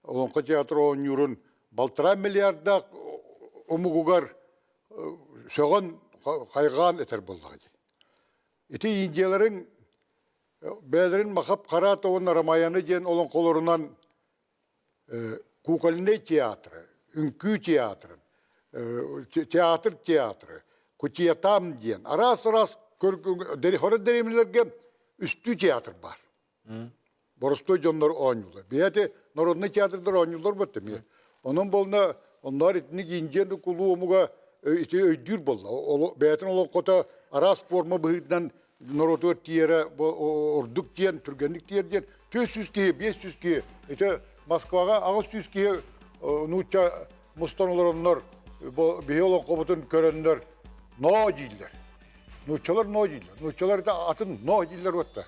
Олоҥхо театра оонньуурун балтараа миллиардаах омугугар сөҕөн хайҕаан этэр буоллаҕа дии. Ити индияларын бэйэлэрин Махап Хараата уонна Рамаяны диэн олоҥхолорунан кукольнай театры, үҥкүү театрын, театр театры, Кутиятам диэн араас-араас хорор дэриэбинэлэргэ үстүү театр баар. Боростуой дьоннор оонньуулар. Биһиэти народнай театрдар оонньуулар бот эмиэ. Онон буолна онноор итинник индиан кулуу омуга ити өйдүүр буолла. Бэйэтин олоҥхото араас форма быһыытынан норуотугар тиийэрэ ордук диэн, түргэнник тиийэр диэн 400 киһи, 500 киһи ити Москваҕа 800 киһи нуучча мустан олороннор биһи олоҥхобутун көрөннөр ноо дииллэр. Нууччалар ноо дииллэр. Нууччалар атын ноо дииллэр уотта.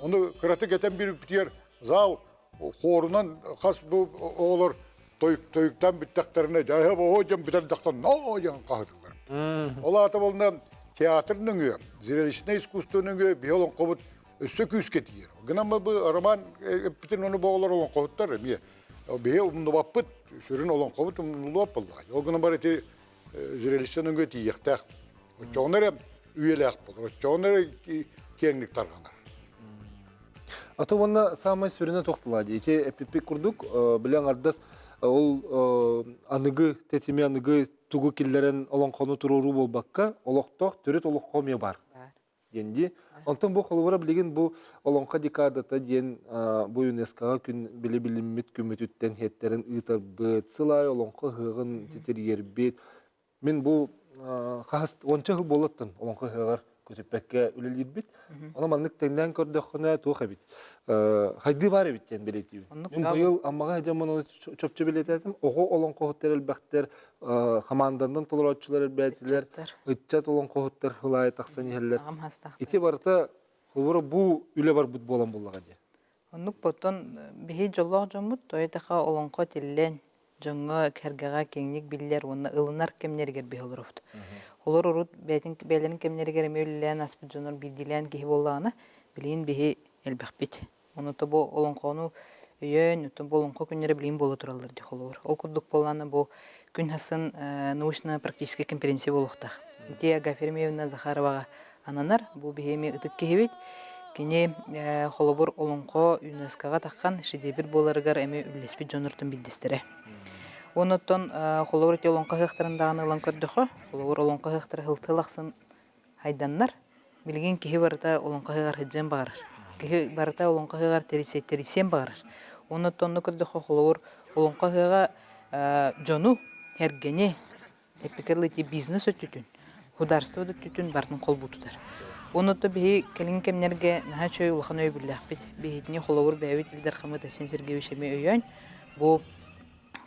Ону кыратык этэн биэрбитигэр зал хуорунан хас бу оҕолор тойуктаан бүттэхтэринэ дьэ оһо диэн бүтэрдэхтэн ноо диэн хаһытыллар. Ол аата буолна театр нөҥүө, зрелищное искусство нөҥүө биһи олоҥхобут өссө күүскэ тиийэр. Гынан бу роман эппитин ону бу оҕолор олоҥхоһуттар эмиэ. Биһи умнубаппыт, сүрүн олоҥхобут умнулуох буоллаҕа. Ол гынан бар ити зрелище нөҥүө тиийиэхтээх. Оччоҕуна эрэ үйэлээх буолар, оччоҕуна эрэ киэҥник тарҕанар. Аты уонна саамай сүрүнэ туох буолаа дии. Ити эппиппит курдук, били аҥардас ол аныгы тэтими аныгы тугу киллэрэн олоҥхону туруоруу буолбакка, олохтоох төрүт олоххо эмиэ баар. диэн дии. Онтон бу холобура билигин бу Олоҥхо декадата диэн бу ЮНЕСКО-ҕа күн били билиммит күммүтүттэн иһэттэрин ыытарбыт, сыл аайы олоҥхо ыһыаҕын титирийэрбит. Мин бу хаһыс уонча сыл буолуоттан олоҥхо ыһыаҕар көтүппэккэ үлэлиирбит. Ону маннык тэҥнээн көрдөххүнэ туох эбит? Хайдыы баар эбит диэн бэлиэтиибин. Мин быйыл Аммаҕа сылдьаммын ону чопчу бэлиэтээтим. Оҕо олоҥхоһуттар элбэхтэр, хамаанданан толорооччулар элбээтилэр, ыччат олоҥхоһуттар хылаайы тахсан иһэллэр. Ити барыта холобура бу үлэ барбыт буолан буллаҕа дии. Оннук оттон биһи дьоллоох дьоммут тойотаха олоҥхо тиллэн дьоҥҥо кэргэҕэ киэҥник биллэр уонна ылынар кэмнэригэр биһи олоробут. Олор урут бэйэтин бэйэлэрин кэмнэригэр эмиэ үлэлээн аспыт дьоннор биирдиилээн киһи буоллаҕына, билигин биһи элбэхпит. Ону бу олоҥхону өйөөн, оттон бу олоҥхо күннэрэ билигин буола тураллар дии холобур. Ол курдук буоллаҕына бу күн хассын научно-практическай конференция буолуохтаах. Ити Агафья Еремеевна Захароваҕа ананар. Бу биһи эмиэ ытык киһибит. Кини холобур олоҥхо ЮНЕСКО-ҕа таххан шедевр буоларыгар эмиэ үллэспит дьоннортон биирдэстэрэ. Оннуттан холобур ити олоҥхо ыһыахтарын даҕаны ылан көрдөхө, холобур олоҥхо ыһыахтара сыл ахсын хайданнар, билигин киһи барыта олоҥхо ыһыаҕар сылдьыан баҕарар. Киһи барыта олоҥхо ыһыаҕар тэрийсиэн баҕарар. Уонна онно көрдөххө, холобур, олоҥхо ыһыаҕа дьону, эргэни, эппикэр ити бизнес өттүтүн, государство да өттүтүн барытын холбуу тутар. Уонна биһи кэлин кэмнэргэ наһаа үчүгэй улахан өйөбүллээхпит. Биһитини холобур бэйэбит Ил Дархаммыт Айсен Сергеевич эмиэ өйөөн, бу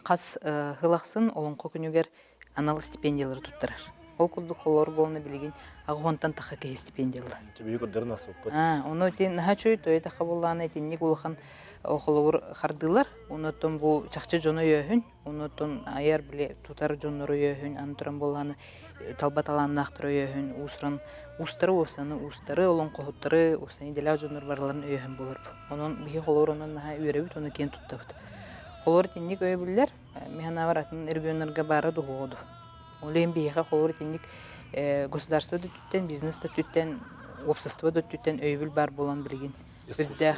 хас сыл ахсын Олоҥхо күнүгэр анал стипендиялары туттарар. Ол курдук холоор буолна билигин аҕыһуонтан тахха киһи стипендиялла. Түбүгү көрдөрөн аспыппыт. Ону ити наһаа үчүгэй тойо тахха буоллаҕына итинник улахан холобур хардыылар. Онуттан бу чахчы дьону өйөөһүн, онуттан айар били тутар дьоннору өйөөһүн, аны туран буоллаҕына талба талааннаахтары өйөөһүн, уусуран уустары уопсаны уустары, олоҥхоһуттары, уопсаны идэлээх дьоннор барыларын өйөөһүн буолар бу. Онон биһи холобур онон наһаа үөрэбит, ону киэн туттабыт. Холобур итинник өйөбүллэр Мин санаабар атын регионнарга баара дуһуоҕу. Ол иһин биһиэхэ холобур итинник государство да өттүттэн, бизнес да өттүттэн уопсастыба да өттүттэн өйөбүл баар буолан билигин үрдээх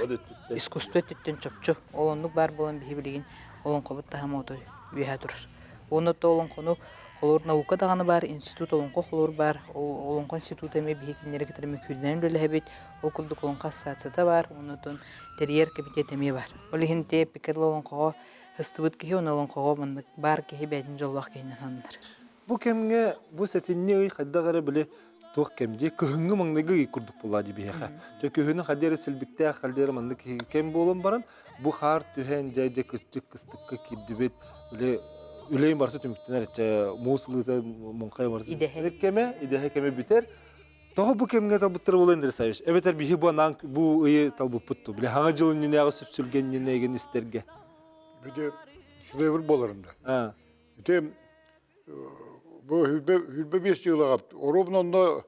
искусство өттүттэн чопчу ол оннук баар буолан биһи билигин олоҥхобут таһыма отой үөһэ турар. Уонна то олоҥхону холуур наука даҕаны баар, институт олоҥхо холуур баар, ол олоҥхо института эмиэ биһи кинилэри кытары мүкүүрүнэн үлэлэһэбит, ол курдук олоҥхо ассоциацията баар, уонна оттон тэрийэр кэмитиэт эмиэ баар. Ол иһин те эппиккэ дылы олоҥхоҕо сыстыбыт киһи уонна олоҥхоҕо маннык баар киһи бэйэтин дьоллоох киһинэн сананар. Бу кэмҥэ бу сэтинньи ый хайдах эрэ били туох кэм дии кыһыҥҥы маҥнайгы ый курдук буолла дии биһиэхэ. Дьэ күһүнү хайдах эрэ силбиктээх хайдах эрэ маннык кэм буолан баран бу хаар түһэн дьэ дьэ кырдьык кыстыкка киирдибит били үлэйин барыта түмүктэнэр чэ муус ылыыта муҥхай барыта Идэһэ. кэмэ идэһэ кэмэ бүтэр Тоҕо бу кэмҥэ талбыттара буолуо Андрей Саввич? Эбэтэр биһи бу анаан бу ыйы талбыппыт дуу? Били хаҥа дьыл иннинээҕи сүпсүлгэн иннинээгин истэргэ. Бити шедевр буоларында. Ити бу хүрбэ биэс дьылаҕа оруобуна онно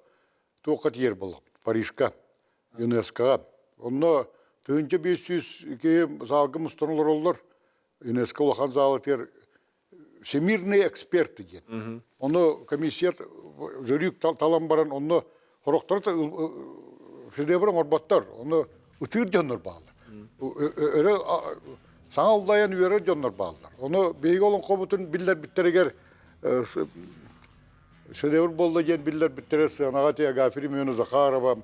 туохха тиийэр буоллахпыт Парижка, ЮНЕСКОҕа. Онно 1500 киһи саалга мустан олороллор. ЮНЕСКО улахан заалатыгар всемирные эксперты диэн. Ону комиссия жюри талан баран онно сорохтору шедевр оҥорботтор. Ону ытыыр дьоннор бааллар. Өрө саҥа уллайан үөрэр дьоннор бааллар. Ону биһиги олоҥхобутун биллэрбиттэригэр шедевр буолла диэн биллэрбиттэрэ сыанаҕа Агафья Семеновна Захарова,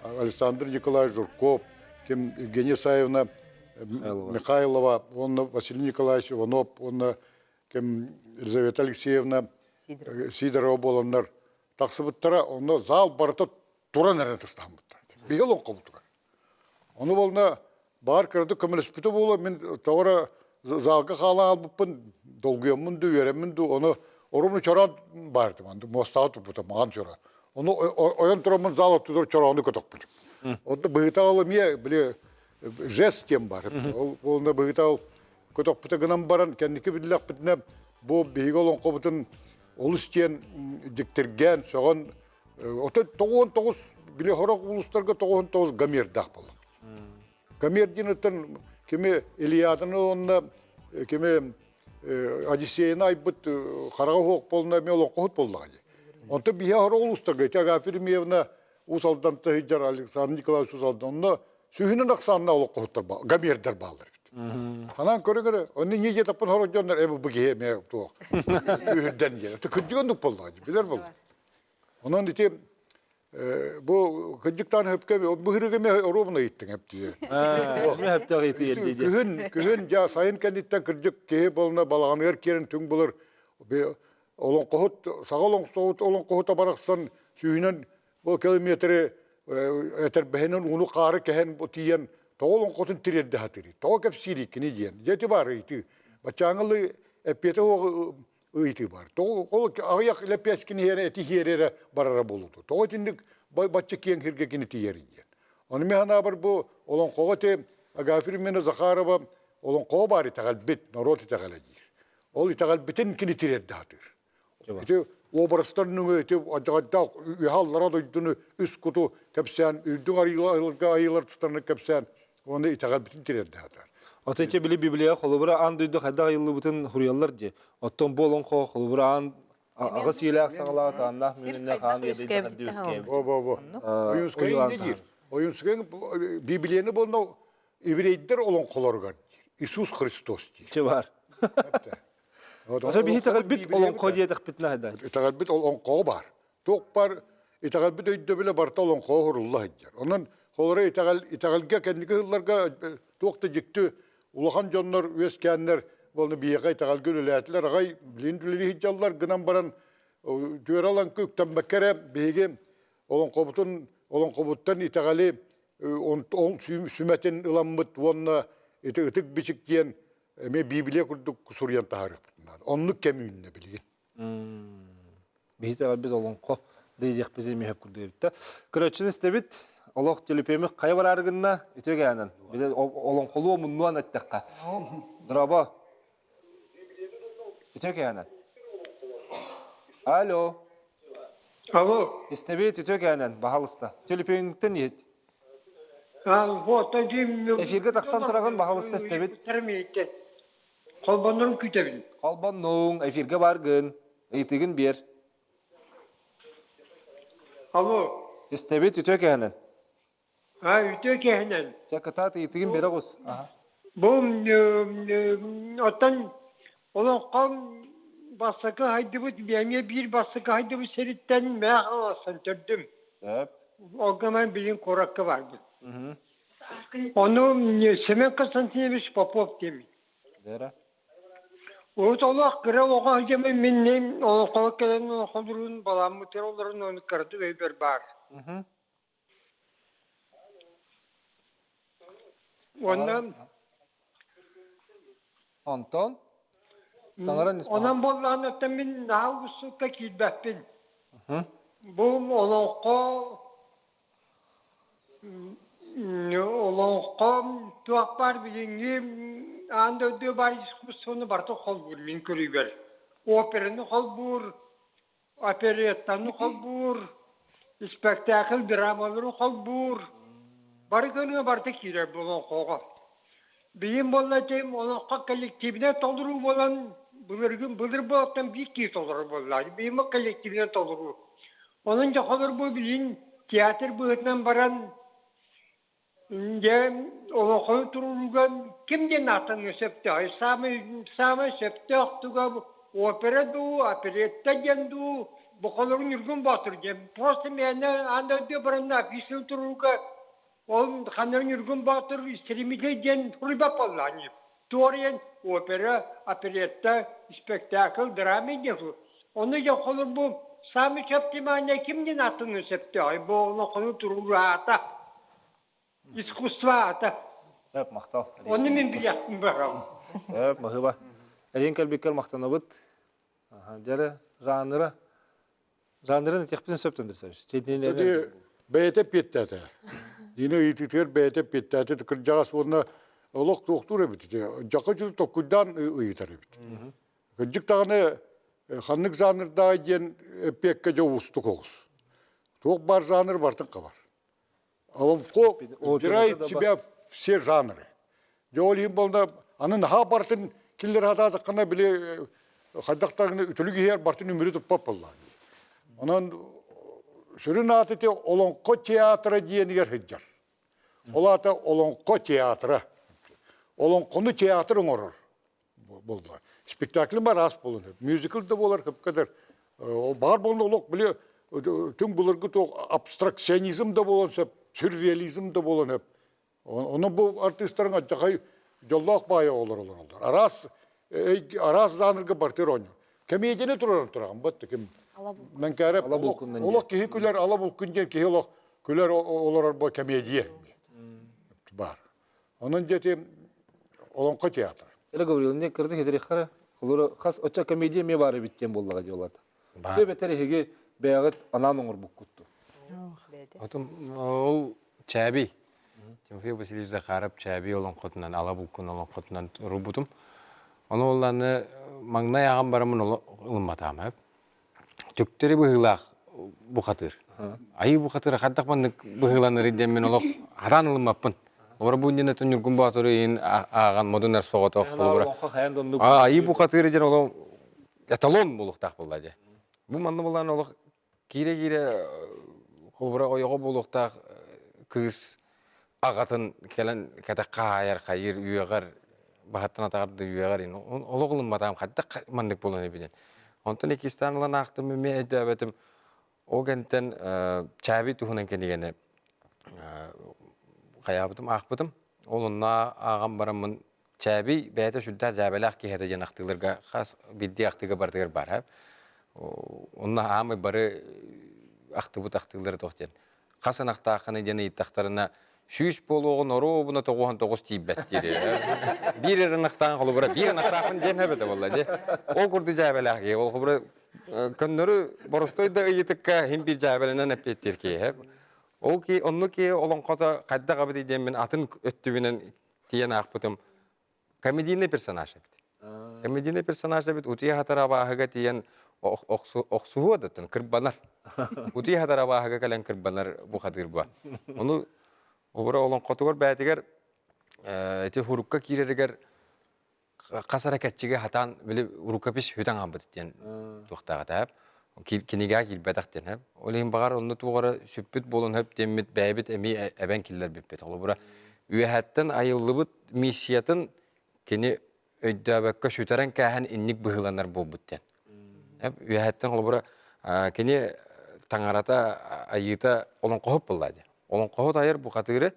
Александр Николаевич Жирков, ким Евгения Исаевна Михайлова, уонна Василий Николаевич Иванов, уонна ким Елизавета Алексеевна Сидорова буоланнар тахсыбыттара, онно зал барыта туран эрэн тастааммыттар. Биһи олоҥхобутугар. Ону буолна баар кыратык көмөлөспүтэ буолуо, мин тоҕо эрэ залга хаалан албыппын, долгуйаммын дуу, үөрэммин дуу, ону оруну чороон баар этим, муостаҕа турбута, маҕан чороон. Ону ойон тураммын зал оттутугар чороону көтөхпүтүм. Онто быһыта ол эмиэ, били, жест диэн баар. Ол буолна быһыта ол көтөхпүтэ гынан баран, кэнники биллэхпитинэ, бу биһиги олоҥхобутун олус диэн дьиктиргээн, сөҕөн Ото 99 били хорох улуустарга 99 гомердаах буолла. Гомер диэн оттон кими Илиаданы уонна кими Одиссеяны айбыт хараҕа суох буолна эмиэ олоҥхоһут буоллаҕа дии. Онтон биһи хорох улуустарга ити Агафья Еремеевна Уус Алдан сылдьар Александр Николаевич Уус Алдан онно сүүһүнэн ахсааннаах олоҥхоһуттар гомердар бааллар эбит. Ханаан көрө-көрө, онно не диэтаппын хорох дьоннор эбэ бу киһи эмиэ туох үһүрдэн диэн. Кырдьык оннук буоллаҕа дии, билэр буолла. Онон ити бу кырдьыктаан хөпкө быһырыга эмиэ оруобуна ыйыттыҥ эптиэ. Күһүн күһүн дьа сайын кэнниттэн кырдьык киһи болуна балаҕаныгар киирэн түҥ булар олоҥхоһут саҕа олоҥхоһут олоҥхоһута барахсан сүүһүнэн бу километры этэрбэһинэн ууну хаары кэһэн тиийэн тоҕо олоҥхотун тириэрдэ сатыырый тоҕо кэпсиирий кини диэн дьэ ити баар ыйытыы баччааҥҥылыы эппиэтэ суох ыйытыы баар. Тоҕо ол аҕыйах лэппиэскини иһэрэ эти иһиэрэ эрэ барара буолуо. Тоҕо итинник бачча киэҥ сиргэ кини тиийэрий диэн. Ону мин санаабар бу олоҥхоҕо ити Агафья Риммена Захарова олоҥхоҕо баар итэҕэлбит, норуот итэҕэлэ диир. Ол итэҕэлбитин кини тириэрдэ сатыыр. Ити уобарастар нөҥүө ити адьаҕайдаах үөһэ аллара дойдуну үс куту кэпсээн, үрдүк арыыларга айыылар тустарынан кэпсээн уонна итэҕэлбитин тириэрдэ сатаар. Ото ити били Библия холобура аан дойду хайдах айыллыбытын хуруйаллар дии. Оттон бу олоҥхо холобура аан аҕыс иилээх саҥалаах тааннаах мүнүннээх аан үөскээбит. Бо бо бо. Ойунскай не диир? Ойунскай Библияны буолна еврейдер олоҥхолоругар Иисус Христос диир. Че бар. Ото биһи итэҕэлбит олоҥхо диэтэхпитинэ хайдан. Итэҕэлбит олоҥхоҕо баар. Туох бар итэҕэлбит өйдөбүлэ барыта олоҥхоҕо уһурулла сылдьар. Онон холоро итэҕэл итэҕэлгэ кэнники сылларга туох да дьикти улахан дьоннор үөскээннэр буолна биһиэхэ итэҕэлгэ үлэлээтилэр аҕай билин үлэлии сылдьаллар гынан баран түөрэ алаҥкы үктэммэккэ эрэ биһиги олоҥхобутун олоҥхобуттан итэҕэли ол сүмэтин ыламмыт уонна ити ытык бичик диэн эмиэ Библия курдук суруйан таһаарыахпытын наада. Оннук кэм үүннэ билигин. Биһи итэҕэлбит олоҥхо диэхпит эмиэ сөп курдук эбит да. Көрөөччүнү истэбит. Олох төлөпүөмү хайа бараары гынна үтүө кээнэн. Били олоҥхолуу омуннуон эттэххэ. Дорообо. Үтүө кээнэн. Алло. Алло. Истэбит үтүө кээнэн, баһалыста. Төлөпүөнүттэн иһит. Эфиргэ тахсан тураҕын, баһалыста истэбит. Холбоннорун күүтэбин. Холбоннуҥ, эфиргэ баргын. Ыйытыгын биэр. Алло. Истэбит үтүө кэһэнэн. А, үтүө кэһэнэн. Чэ, кытаат ыйытыгын бере оҕус. Бу оттон олоххо бастакы хайдыбыт эмиэ биир бастакы хайдыбыт сириттэн мээх аласан төрдүм. Сөп. Ол гынан билин куоракка барбыт. Ону Семен Константинович Попов диэбит. Вера. Урут олох кыра оҕо сылдьаммын минним олоҥхоҕо кэлэн олоҥхолуурун балааммытыгар олорон ону кыратык өйбөр баар. Уонна Онтон саҥаран онон буоллаҕына оттон мин наһаа уустукка киирбэппин. Бу олоҥхо Олоҥхо туох баар билиҥҥи аан дойду баар искусствоны барыта холбуур мин көрүүбэр. Операны холбуур, опереттаны холбуур, испэктээкил драмалары холбуур. Бары гыныа барыта киирэр бу олоҥхоҕо. Билим буолла этим олоҥхо коллективнай толоруу буолан былыргын былыр буолтан биир киһи толорор буолла. Билим коллективнай толоруу. Онон дьэ холобур билин театр быһыытынан баран дьэ олоҥхону туруорууга ким диэн ааттаныа сөптөөх? Саамай саамай сөптөөх туга опера дуу, оперетта диэн дуу, бу холобур Ньургун Боотур диэн. Просто мээнэ аан дойду баран афишаны туруорууга Ол ханна Ньургун Боотур Стремитель диэн суруйбат буоллаҕа Туоруйан опера, оперетта, спектакль, драма диэн Ону дьэ холобур бу саамай оптимальнай ким диэн ааттаныан сөптөөҕүй? Бу олоҥхону туруоруу аата, искусство аата. Сөп, махтал. Ону мин билиэхпин баҕарабын. Сөп, маһыба. Эриэн кэлбиккэр махтанабыт. Дьэрэ, жанра Жанрын этиэхпитин сөп Андрей Ити бэйэтэ эппиэттээтэ. Дина ыйытыытыгар бэйэтэ эппиэттээтэ кырдьаҕас уонна олох туохтуур эбит. Дьака дьыл токкуйдаан ыйытар эбит. Кырдьык даҕаны ханнык жанрдаай диэн эппиэккэ дьэ уустук оҕус. Туох баар жанр бартын хабар. Олоҥхо убирает себя все жанры. Дьэ ол иһин буолна аны наһаа бартын киллэр хатаатаххына били хайдахтарына үтүлүк иһэр бартын үмүрү туппат буолла. Онон сүрүн аата ити Олоҥхо театра диэнигэр сылдьар. Ол аата Олоҥхо театра. Олоҥхону театр оҥорор буолла. Спектакль бар аас буолан мюзикл да буолар хыпкадыр. Баар буолна олох били түҥ былыргы туох абстракционизм да буолан сөп, сюрреализм да буолан сөп. Ону бу артыыстарың алдьархай дьоллоох баайа оҕолор олороллор. Араас араас жанрга бартыр оонньуу. Комедияны тураран тураҕын бат ким Мэҥкээрэ олох киһи күлэр ала булкун диэн киһи олох күлэр олорор бу комедия бар. Онон дьэти Олоҥхо театра. Эра Гавриловна кырдык хитириххара холура хас оччо комедия эмиэ баар эбит диэн буоллаҕа дии олата. Бэбэтэр эһиги бэйэҕит анаан оҥорбуккутту. Отун ол Чээбий Тимофей Васильевич Захаров Чээбий олоҥхотунан ала булкун олоҥхотунан рубутум. Ону олланы маҥнай ааҕан бараммын ылымматаам эп. Түктэри быһыылаах бухатыыр. Айыы бухатыыра хайдах маннык быһыыланарый диэн мин олох хатаан ылыммаппын. Олор бу иннинэ Ньургун Боотуру иһин ааҕан модун эр соҕотох холобура. Айыы бухатыыра диэн олох эталон буолуохтаах буолла дьэ. Бу манна булан олох киирэ-киирэ холобура ойоҕо буолуохтаах кыыс аҕатын кэлэн кэтэххэ хаайар, хайыыр, үөҕэр, баһыттан атаҕар да үөҕэр олох ылымматаҕым хайдах маннык буолан эбитин. Онтон иккистээн ылан аахтым эмиэ өйдөөбөтүм. Ол кэнниттэн Чааби туһунан кинигэни хайаабытым, аахпытым. Ол онно ааҕан бараммын Чээбий бэйэтэ сүрдээх дьээбэлээх киһи этэ диэн ахтыыларга хас биирдии ахтыыга барытыгар баар. Онно аамай бары ахтыбыт ахтыылара туох диэн. Хас ынахтааххыный диэн ыйыттахтарына сүүс буолуоҕун оруобуна 99 тиийбэт диир. Биир эрэ ынахтаан холобура биир ынахтаахпын диэн эбэтэ буолла дии. Ол курдук дьээбэлээх киһи. Ол холобура көннөрү боростуой да ыйытыкка иһин биир дьээбэлэнэн эппиэттиир киһи. Ол ки оннук киһи олоҥхото хайдах эбитий диэн мин атын өттүбүнэн тиийэн аахпытым комедийный персонаж эбит. Комедийный персонаж эбит утуйа хатар абааһыга тиийэн охсуһуо да кырбанар. Утуйа хатар абааһыга кэлэн кырбанар бухатыыр ба. Ону обура олоҥхотугар бээтигэр ити хурукка киирэригэр хас эрэ кэрчиги хатаан били рукопись бүтэн хаалбыт диэн туохтаах этэ. Кинигэҕэ киирбэтэх диэн сөп. Ол иһин баҕар онно туох эрэ сүппүт буолуон сөп диэммит бэйэбит эмиэ эбэн киллэрбиппит. Холобура, үөһэттэн айыллыбыт миссиятын кини өйдөөбөккө сүтэрэн кээһэн инник быһыыланар буолбут диэн. Үөһэттэн холобура кини таҥарата айыыта олоҥхоһут буолла дии. Олоҥхоһут айар бухатыыры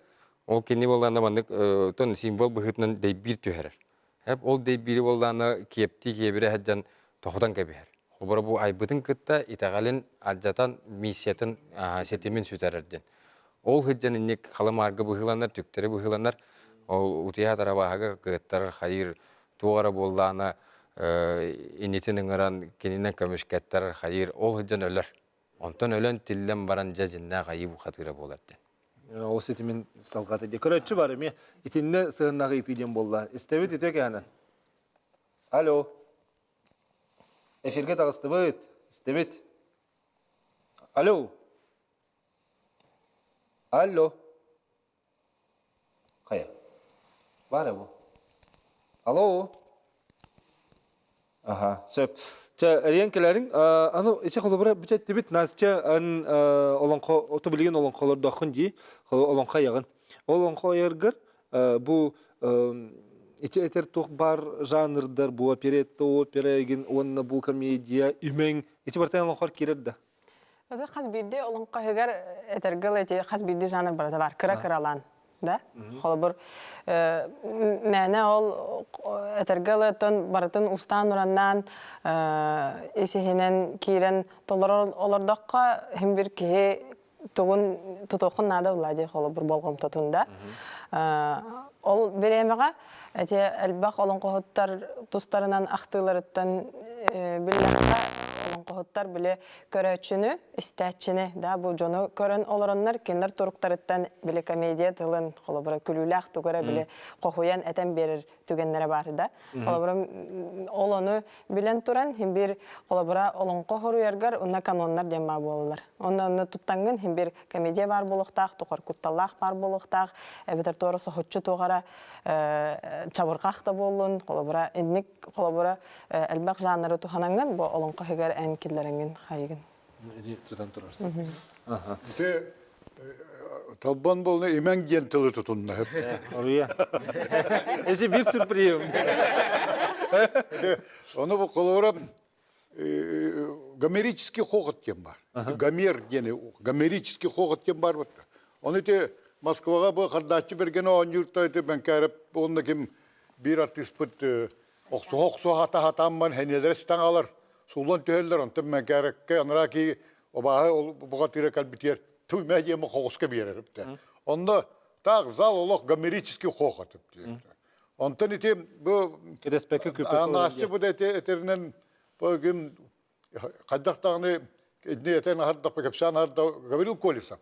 ол кини буоллаҕына маннык тон символ быһыытынан дэйбиир түһэрэр. Эп ол дэйбиири буоллаҕына киэптии киэбирэ сылдьан тохотон кэбиһэр. Холобура бу айбытын кытта итэҕэлин алдьатан миссиятын ситимин сүтэрэр диэн. Ол сылдьан инник халы-мааргы быһыыланар, түктэри быһыыланар, ол утуйа тарабааһыга кыаттарар, хайыыр туох эрэ буоллаҕына инитин ыҥыран кининэн көмүскэттэрэр, хайыыр, ол сылдьан өлөр. Онтон өлөн тиллэн баран дьэ дьиннээх айыы бухатыыра буолар диэн. Ол ситимин салҕата диye. Көрөөччү бар эмиэ итиннэ сыһыннаах ыйытыы диэн буолла. Истэбит үтүө кэһэнэн. Алло. Эфиргэ таҕыстыбыт. Истэбит. Алло. Алло. Хайа? Баар бу. Алло. Аха, сөп. Чэ, эрийэн кэлэриҥ. Аны ичи холобура бүтэттибит. Настя, эн олоҥхо, ото билигин олоҥхолордооххун дии. Олоҥхо айаҕын. Ол олоҥхо айаргар бу ити этэр туох баар жанрдар, бу оперетта, опера эгин уонна бу комедия, имэҥ, ити барытын олоҥхор киирэр да? Өзө хас биирдии олоҥхоһугар этэргэ дылы ити хас биирдии жанр барыта баар кыра-кыралаан да холобур мээнэ ол этэргэ дылы оттон барытын устаан-ураннаан ис-иһинэн киирэн толорор олордоххо иһин бир киһи тугун тутуоххун наада буолла дии холобур болҕомтотун да ол бириэмэҕэ ити элбэх олоҥхоһуттар тустарынан ахтыыларыттан биллэххэ олоҥхоһуттар били көрөөччүнү, истээччини, да бу дьону көрөн олороннор кинилэр туруктарыттан били комедия тылын, холобура күлүүлээх тугу эрэ били хоһуйан этэн биэрэр түгэннэрэ баар да. Холобура ол ону билэн туран хин бир холобура олоҥхо хоруйаргар уонна каноннар диэн баар буолаллар. Онно онно туттаҥҥын хин бир комедия баар буолуохтаах, тухар кутталлаах баар буолуохтаах, эбэтэр туора соһуччу туох эрэ чабырҕах да буоллун, холобура инник холобура элбэх жанры туһанаҥҥын бу олоҥхо иһигэр эн киллэрэҥҥин хайыгын. Тутан турарсың. Ити Талбан буолна имэҥ диэн тылы тутунна. Оруйа. Эси бир сюрприз. Ону бу холобура гомерический хохот диэн бар. Гомер диэн гомерический хохот диэн бар бутта. Ону ити Москваҕа бу хардааччы бэргэн оонньуур ити Бэнкээрэп уонна ким биир артыыспыт охсуһа-охсуһа хата-хатаамман хэниэлэрэ ситэн хаалар, сууллан түһэллэр, онтон Мэҥкээрэккэ анараа киһи обааһы ол бухатыыра кэлбитигэр тыл мэ диэн хоҕуска биэрэр эбитэ. Онно таах зал олох гомерический хохот эбит. Онтон ити бу Кэтэспэккэ күппэккэ Настя бу да этэринэн бу ким хайдах даҕаны итини этэн аһардахпа кэпсээн аһарда Гаврил Колесов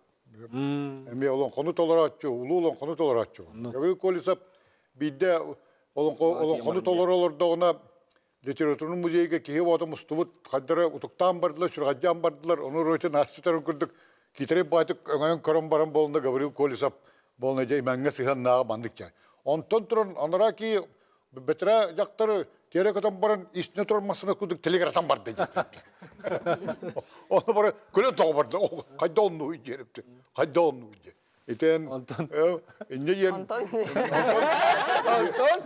эмиэ олоҥхону толорооччу улуу олоҥхону толорооччу Гаврил Колесов биирдэ олоҥхону толоро олордоҕуна литературный музейга киһи оҕото мустубут хайдара утуктаан бардылар сүрэҕэлдьээн бардылар ону ройтын аастытарын курдук киитэрэй баайтык өҥөйөн көрөн баран буолна Гаврил Колесов буолна дьэ имэҥҥэ сыһыаннааҕа маннык дьэ онтон туран анараа киһи Бэтэрээ дьахтары тиэрэ көтөн баран истинэ турар массыына курдук телегратан барды диэбит. Ону бары күлэн тоҕо барда. Хайда оннуй диэбит. Хайда оннуй диэ. Итен инне диэн Онтон Онтон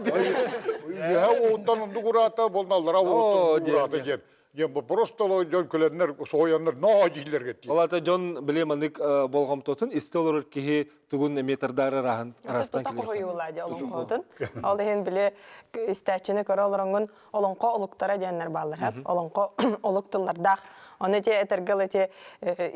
Үһэ уоттан оннук ураата болналлара уоттан ураата диэн. Диэн бу просто дьон күлэннэр соһуйаннар ноо дииллэргэ тиийэр. Ол аата дьон били маннык болҕомтотун истэ олорор киһи тугун эмиэ тардаары араһын арастан Тута хоһуйуулаа дии олоҥхотун. Ол иһин били истээччини көрө олороҥҥун олоҥхо олуктара диэннэр бааллар. Олоҥхо олук тыллардаах. Ону ити этэргэ ити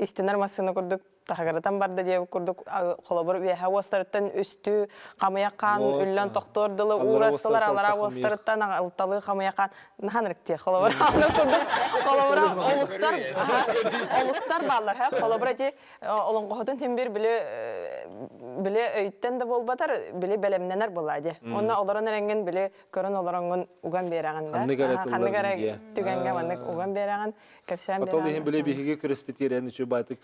истинэр массыына курдук таһыгырытан барда диэбит курдук холобур үөһэ уостарыттан үстүү хамыйах хаан үллэн тохтуор дылы уурастылар алара уостарыттан алталыы хамыйах хаан наһан ырыктиэ холобур курдук холобура олуктар олуктар бааллар холобура ити олоҥхоһутун тим бир били били өйүттэн да буолбатар били бэлэмнэнэр буолаа дии онно олорон эрэҥҥин били көрөн олороҥҥун уган биэрэҕин да ханнык эрэ түгэҥҥэ маннык уган биэрэҕин кэпсээн Отол иһин били биһиги күрэспитигэр үчүгэй баайтык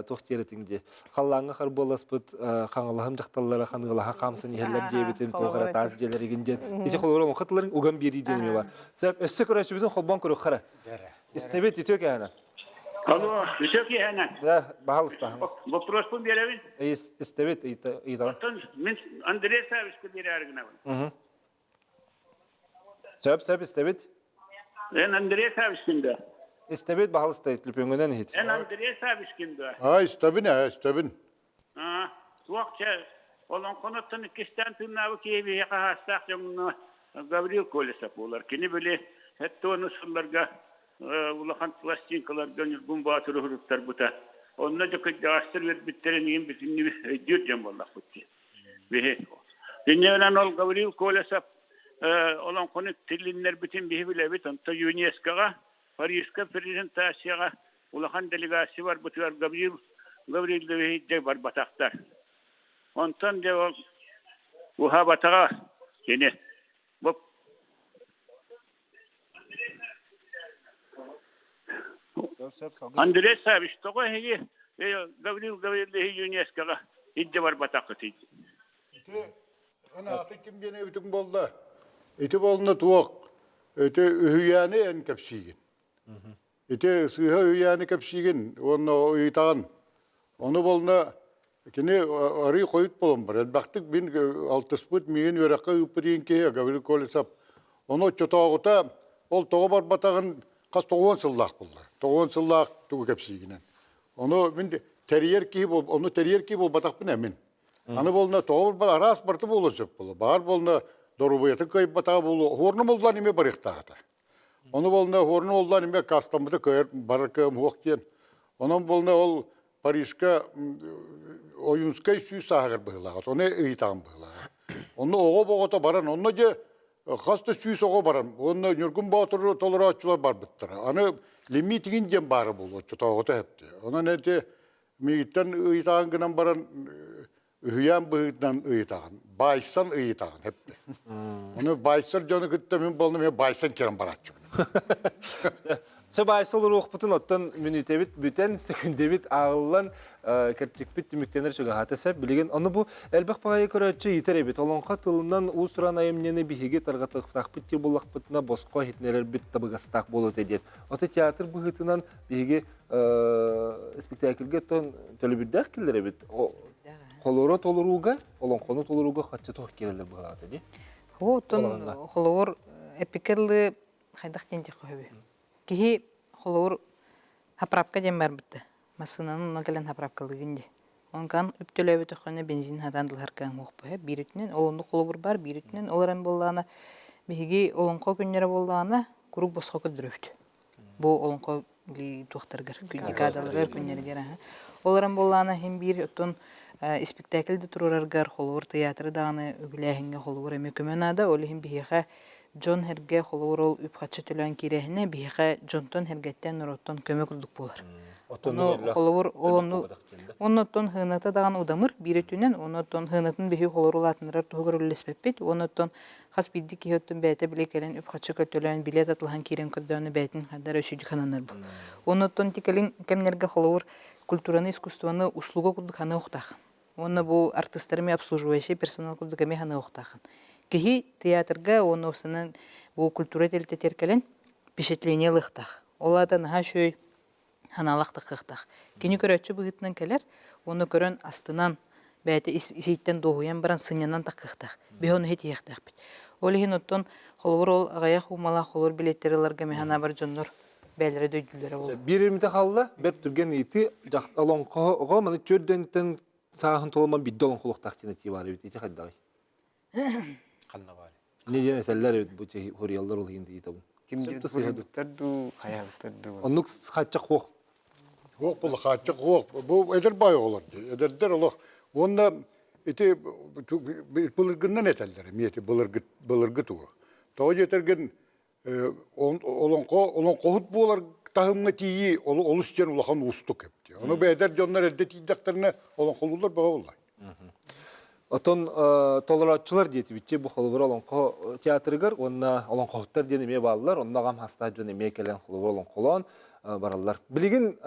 туох диэрэтиҥ дии. Халлааҥҥа харбыаласпыт хаҥалаһым дьахталлара ханыылаһа хаамсан иһэллэр диэбитим туох эрэ таас дьиэлэригин диэн. Ити холобура олоҥхо тылларын уган биэрии диэн эмиэ бар. Сөп, өссө көрөөччүбүтүн холбоон көрүөххэ эрэ. Истэбит үтүө кэһэнэ. Алло, үсө киһэнэн. Да, баһалыстаһын. Вопроспун биэрэбин. Истэбит, ыйытаҕын. Оттон мин Андрей Савичка биэрээри гынабын. Сөп, сөп, истэбит. Эн Андрей Савичкин да? Истэбит, баһалыста, түлүпүөҥҥүнэн иһит. Эн Андрей Савичкин да? А, истэбин, ээ, истэбин. Суох, чэ, олоҥхонуттан иккистээн тыыннаабы киһи биһиэхэ хаастаах дьоҥҥо Гаврил Колесов буолар. Кини били сэттэ сылларга улахан пластинкаларга Ньургун Боотуру уһуруттарбыта. Онно дьэ кырдьаҕастар үөрбүттэрин иһин бүтүннүү өйдүүр дьон буоллахпыт дии. Биһи. Инньэ ол Гаврил Колесов олоҥхону тилиннэрбитин биһи билэбит. Онто ЮНЕСКО-ҕа Парижка презентацияҕа улахан делегация барбытыгар Гаврил Гаврильевич дьэ барбатахтар. Онтон дьэ ол уһаабатаҕа кини. Бу Андрей Савич, тоҕо эһиги Гаврил Гаврильевич ЮНЕСКО-ҕа илдьэ барбатаххытый? Ити аны ким диэн эбитиҥ буолла? Ити буолна туох? Ити үһүйээни эн кэпсиигин. Ити сыыһа үһүйээни кэпсиигин уонна ыйытаҕын. Ону буолна кини арыы хойут буолан бар. Элбэхтик мин алтыспыт, миигин үөрэххэ ыыппыт иин киһи Гаврил Колесов. Ону оччотооҕута ол тоҕо барбатаҕын хас тоҕуон сыллаах буолла. Тоҕуон сыллаах тугу кэпсиигинэн. Ону мин тэрийэр киһи ону тэрийэр киһи буолбатахпын ээ мин. Аны буолна тоҕо барбат араас барыта буолуон сөп буолла. Баар буолна доруобуйатын кыайбатаҕа буолуо. Уорну моллоон эмиэ барыахтаах этэ. Ону буолна уорну моллоон эмиэ кастаммыта кыайар барар кыам суох диэн. Онон буолна ол Парижка Ойуунскай сүүс сааһыгар быһыылаах. Ону ыйытаҕым быһыылааҕа. Онно оҕо боҕото баран, онно дьэ хас да сүүс оҕо баран, уонна Ньургун Боотуру толорооччулар барбыттара. Аны лимиитигин диэн баара буолуо оччотооҕута эпти. Онон эти Миигиттэн ыйытаҕын гынан баран үһүйээн быһыытынан ыйытаҕын, баайсан ыйытаҕын эппи. Ону байсар дьону кытта мин буоллум байсан киирэн барааччыбын. Сэ байса олоруохпутун оттон мүнүүтэбит бүтэн, сөкүндэбит ааҕыллан кэрчикпит түмүктэнэр чугаһаата сөп. Билигин ону бу элбэх баҕайы көрөөччү ыйытар эбит. Олоҥхо тылынан уус-уран айымньыны биһиги тарҕатыахтаахпыт дии буллахпытына босхо иһитиннэрэрбит табыгастаах буолуо этэ диэн. Ото театр быһыытынан биһиги спектакльга оттон төлөбүрдээх киллэрэбит. Холоро толорууга, олоҥхону толорууга хаччы туох киирэллэр быһалаата дии. Оттон холобур эпикерлы хайдах диэн диэххэ сөбүй? Киһи холобур хаправка диэн барбыта. Массыынаны онно кэлэн хаправкалыыгын дии. Онкан үп төлөөбөтөххүнэ бензин хатаан дылһаркаан уохпуһа биир өттүнэн ол оннук холобур бар биир өттүнэн ол эрэн буоллаҕына биһиги олоҥхо күннэрэ буоллаҕына куруук босхо көрдөрөбүт. Бу олоҥхо туохтарыгар декадаларыгар күннэригэр аһа. Ол эрэн буоллаҕына иһин биир оттон испиктээкил да туруораргар холобур тыйаатыры даҕаны үбүлээһиҥҥэ холобур эмиэ көмө наада. Ол иһин биһиэхэ дьон эргэ холобур ол үп-харчы төлөөн киирэһинэ биһиэхэ дьонтон эргэттэн норуоттан көмө курдук буолар. Ону холобур ол ону уонна оттон хыыната даҕаны удамыр биир өттүнэн уонна оттон хыынатын биһи холобур улаатыннарар туһугар үлэлэспэппит уонна оттон Хас биирдии киһи оттон бэйэтэ били кэлэн үп-харчы көрдөлөөн, билиэт атылаһан киирэн көрдөөнө бэйэтин хайдах эрэ үчүгэй хананар бу. Уонна оттон ити кэлин кэмнэргэ холобур культураны, искусствоны услуга курдук ханыахтаах. Уонна бу артыыстары эмиэ обслуживающий персонал курдук эмиэ ханыахтаахын. Киһи театрга уонна уопсайынан бу культура тэрилтэтигэр кэлэн впечатление ылыахтаах. Ол аата наһаа үчүгэй ханаалаах таххыахтаах. Кини көрөөччү быһыытынан кэлэр уонна көрөн астынан, бэйэтэ ис-исииттэн дуоһуйан баран сынньанан таххыахтаах. Биһи ону итиһиэхтээхпит. Ол иһин оттон холобур ол аҕыйах уумалаах холобур билиэттэри ыларга мин санаабар дьоннор бэйэлэрэ да өйдүүллэрэ буолуо. Биир эмитэ хаалла, бэрт түргэн ыйытыы олоҥхоҕо маны төрдөнтөн сааһын толомон бидде олоҥхолуохтаах диэн этии баар эбит. Ити хайдаҕый? Ханна баар? Не диэн этэллэр эбит бу хурияллар ол иһин ыйытабын. Ким диэн хуруйбуттар дуу, хайаабыттар дуу. Оннук хааччах хуох. Хуох була хааччах хуох. Бу эдэр баай оҕолор дии. Эдэрдэр олох. Уонна ити былыргыннан этэллэр эмиэ ити былыргы былыргы тугу. Тоҕо диэтэргин олоҥхо олоҥхоһут буолар таһымҥа тиийии олус диэн улахан уустук эбит. Ону бэйдэр дьоннор эрдэ тиийдэхтэринэ олоҥхолууллар бөҕө буолла. Оттон толорооччулар диэтибитчи бу холобур олоҥхо театрыгар уонна олоҥхоһуттар диэн эмиэ бааллар. Онно аҕам хастаах дьон эмиэ кэлэн холобур олоҥхолоон бараллар. Билигин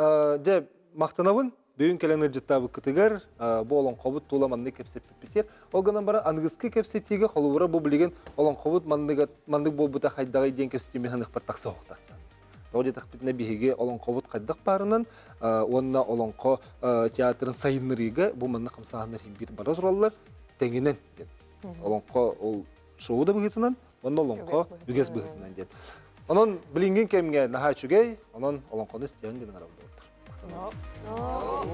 дьэ махтанабын Бүгүн кэлэн ыалдьыттаабыккытыгар бу олоҥхобут тула маннык кэпсэппиппитигэр. Ол гынан баран аныгыскы кэпсэтиигэ холобура бу билигин олоҥхобут маннык маннык буолбута хайдаҕый диэн кэпсэтиими саныахпар тахса оһохтоох. Тоҕо диэтэхпитинэ биһиги олоҥхобут хайдах баарынан уонна олоҥхо театрын сайыннарыыга бу манна хамсааһыннар иһин бара тураллар тэҥинэн диэн. Олоҥхо ол шоу да быһыытынан уонна олоҥхо үгэс быһыытынан диэн. Онон билиҥҥи кэмҥэ наһаа үчүгэй, онон олоҥхону истиэҕин диэн аралдыбыттар.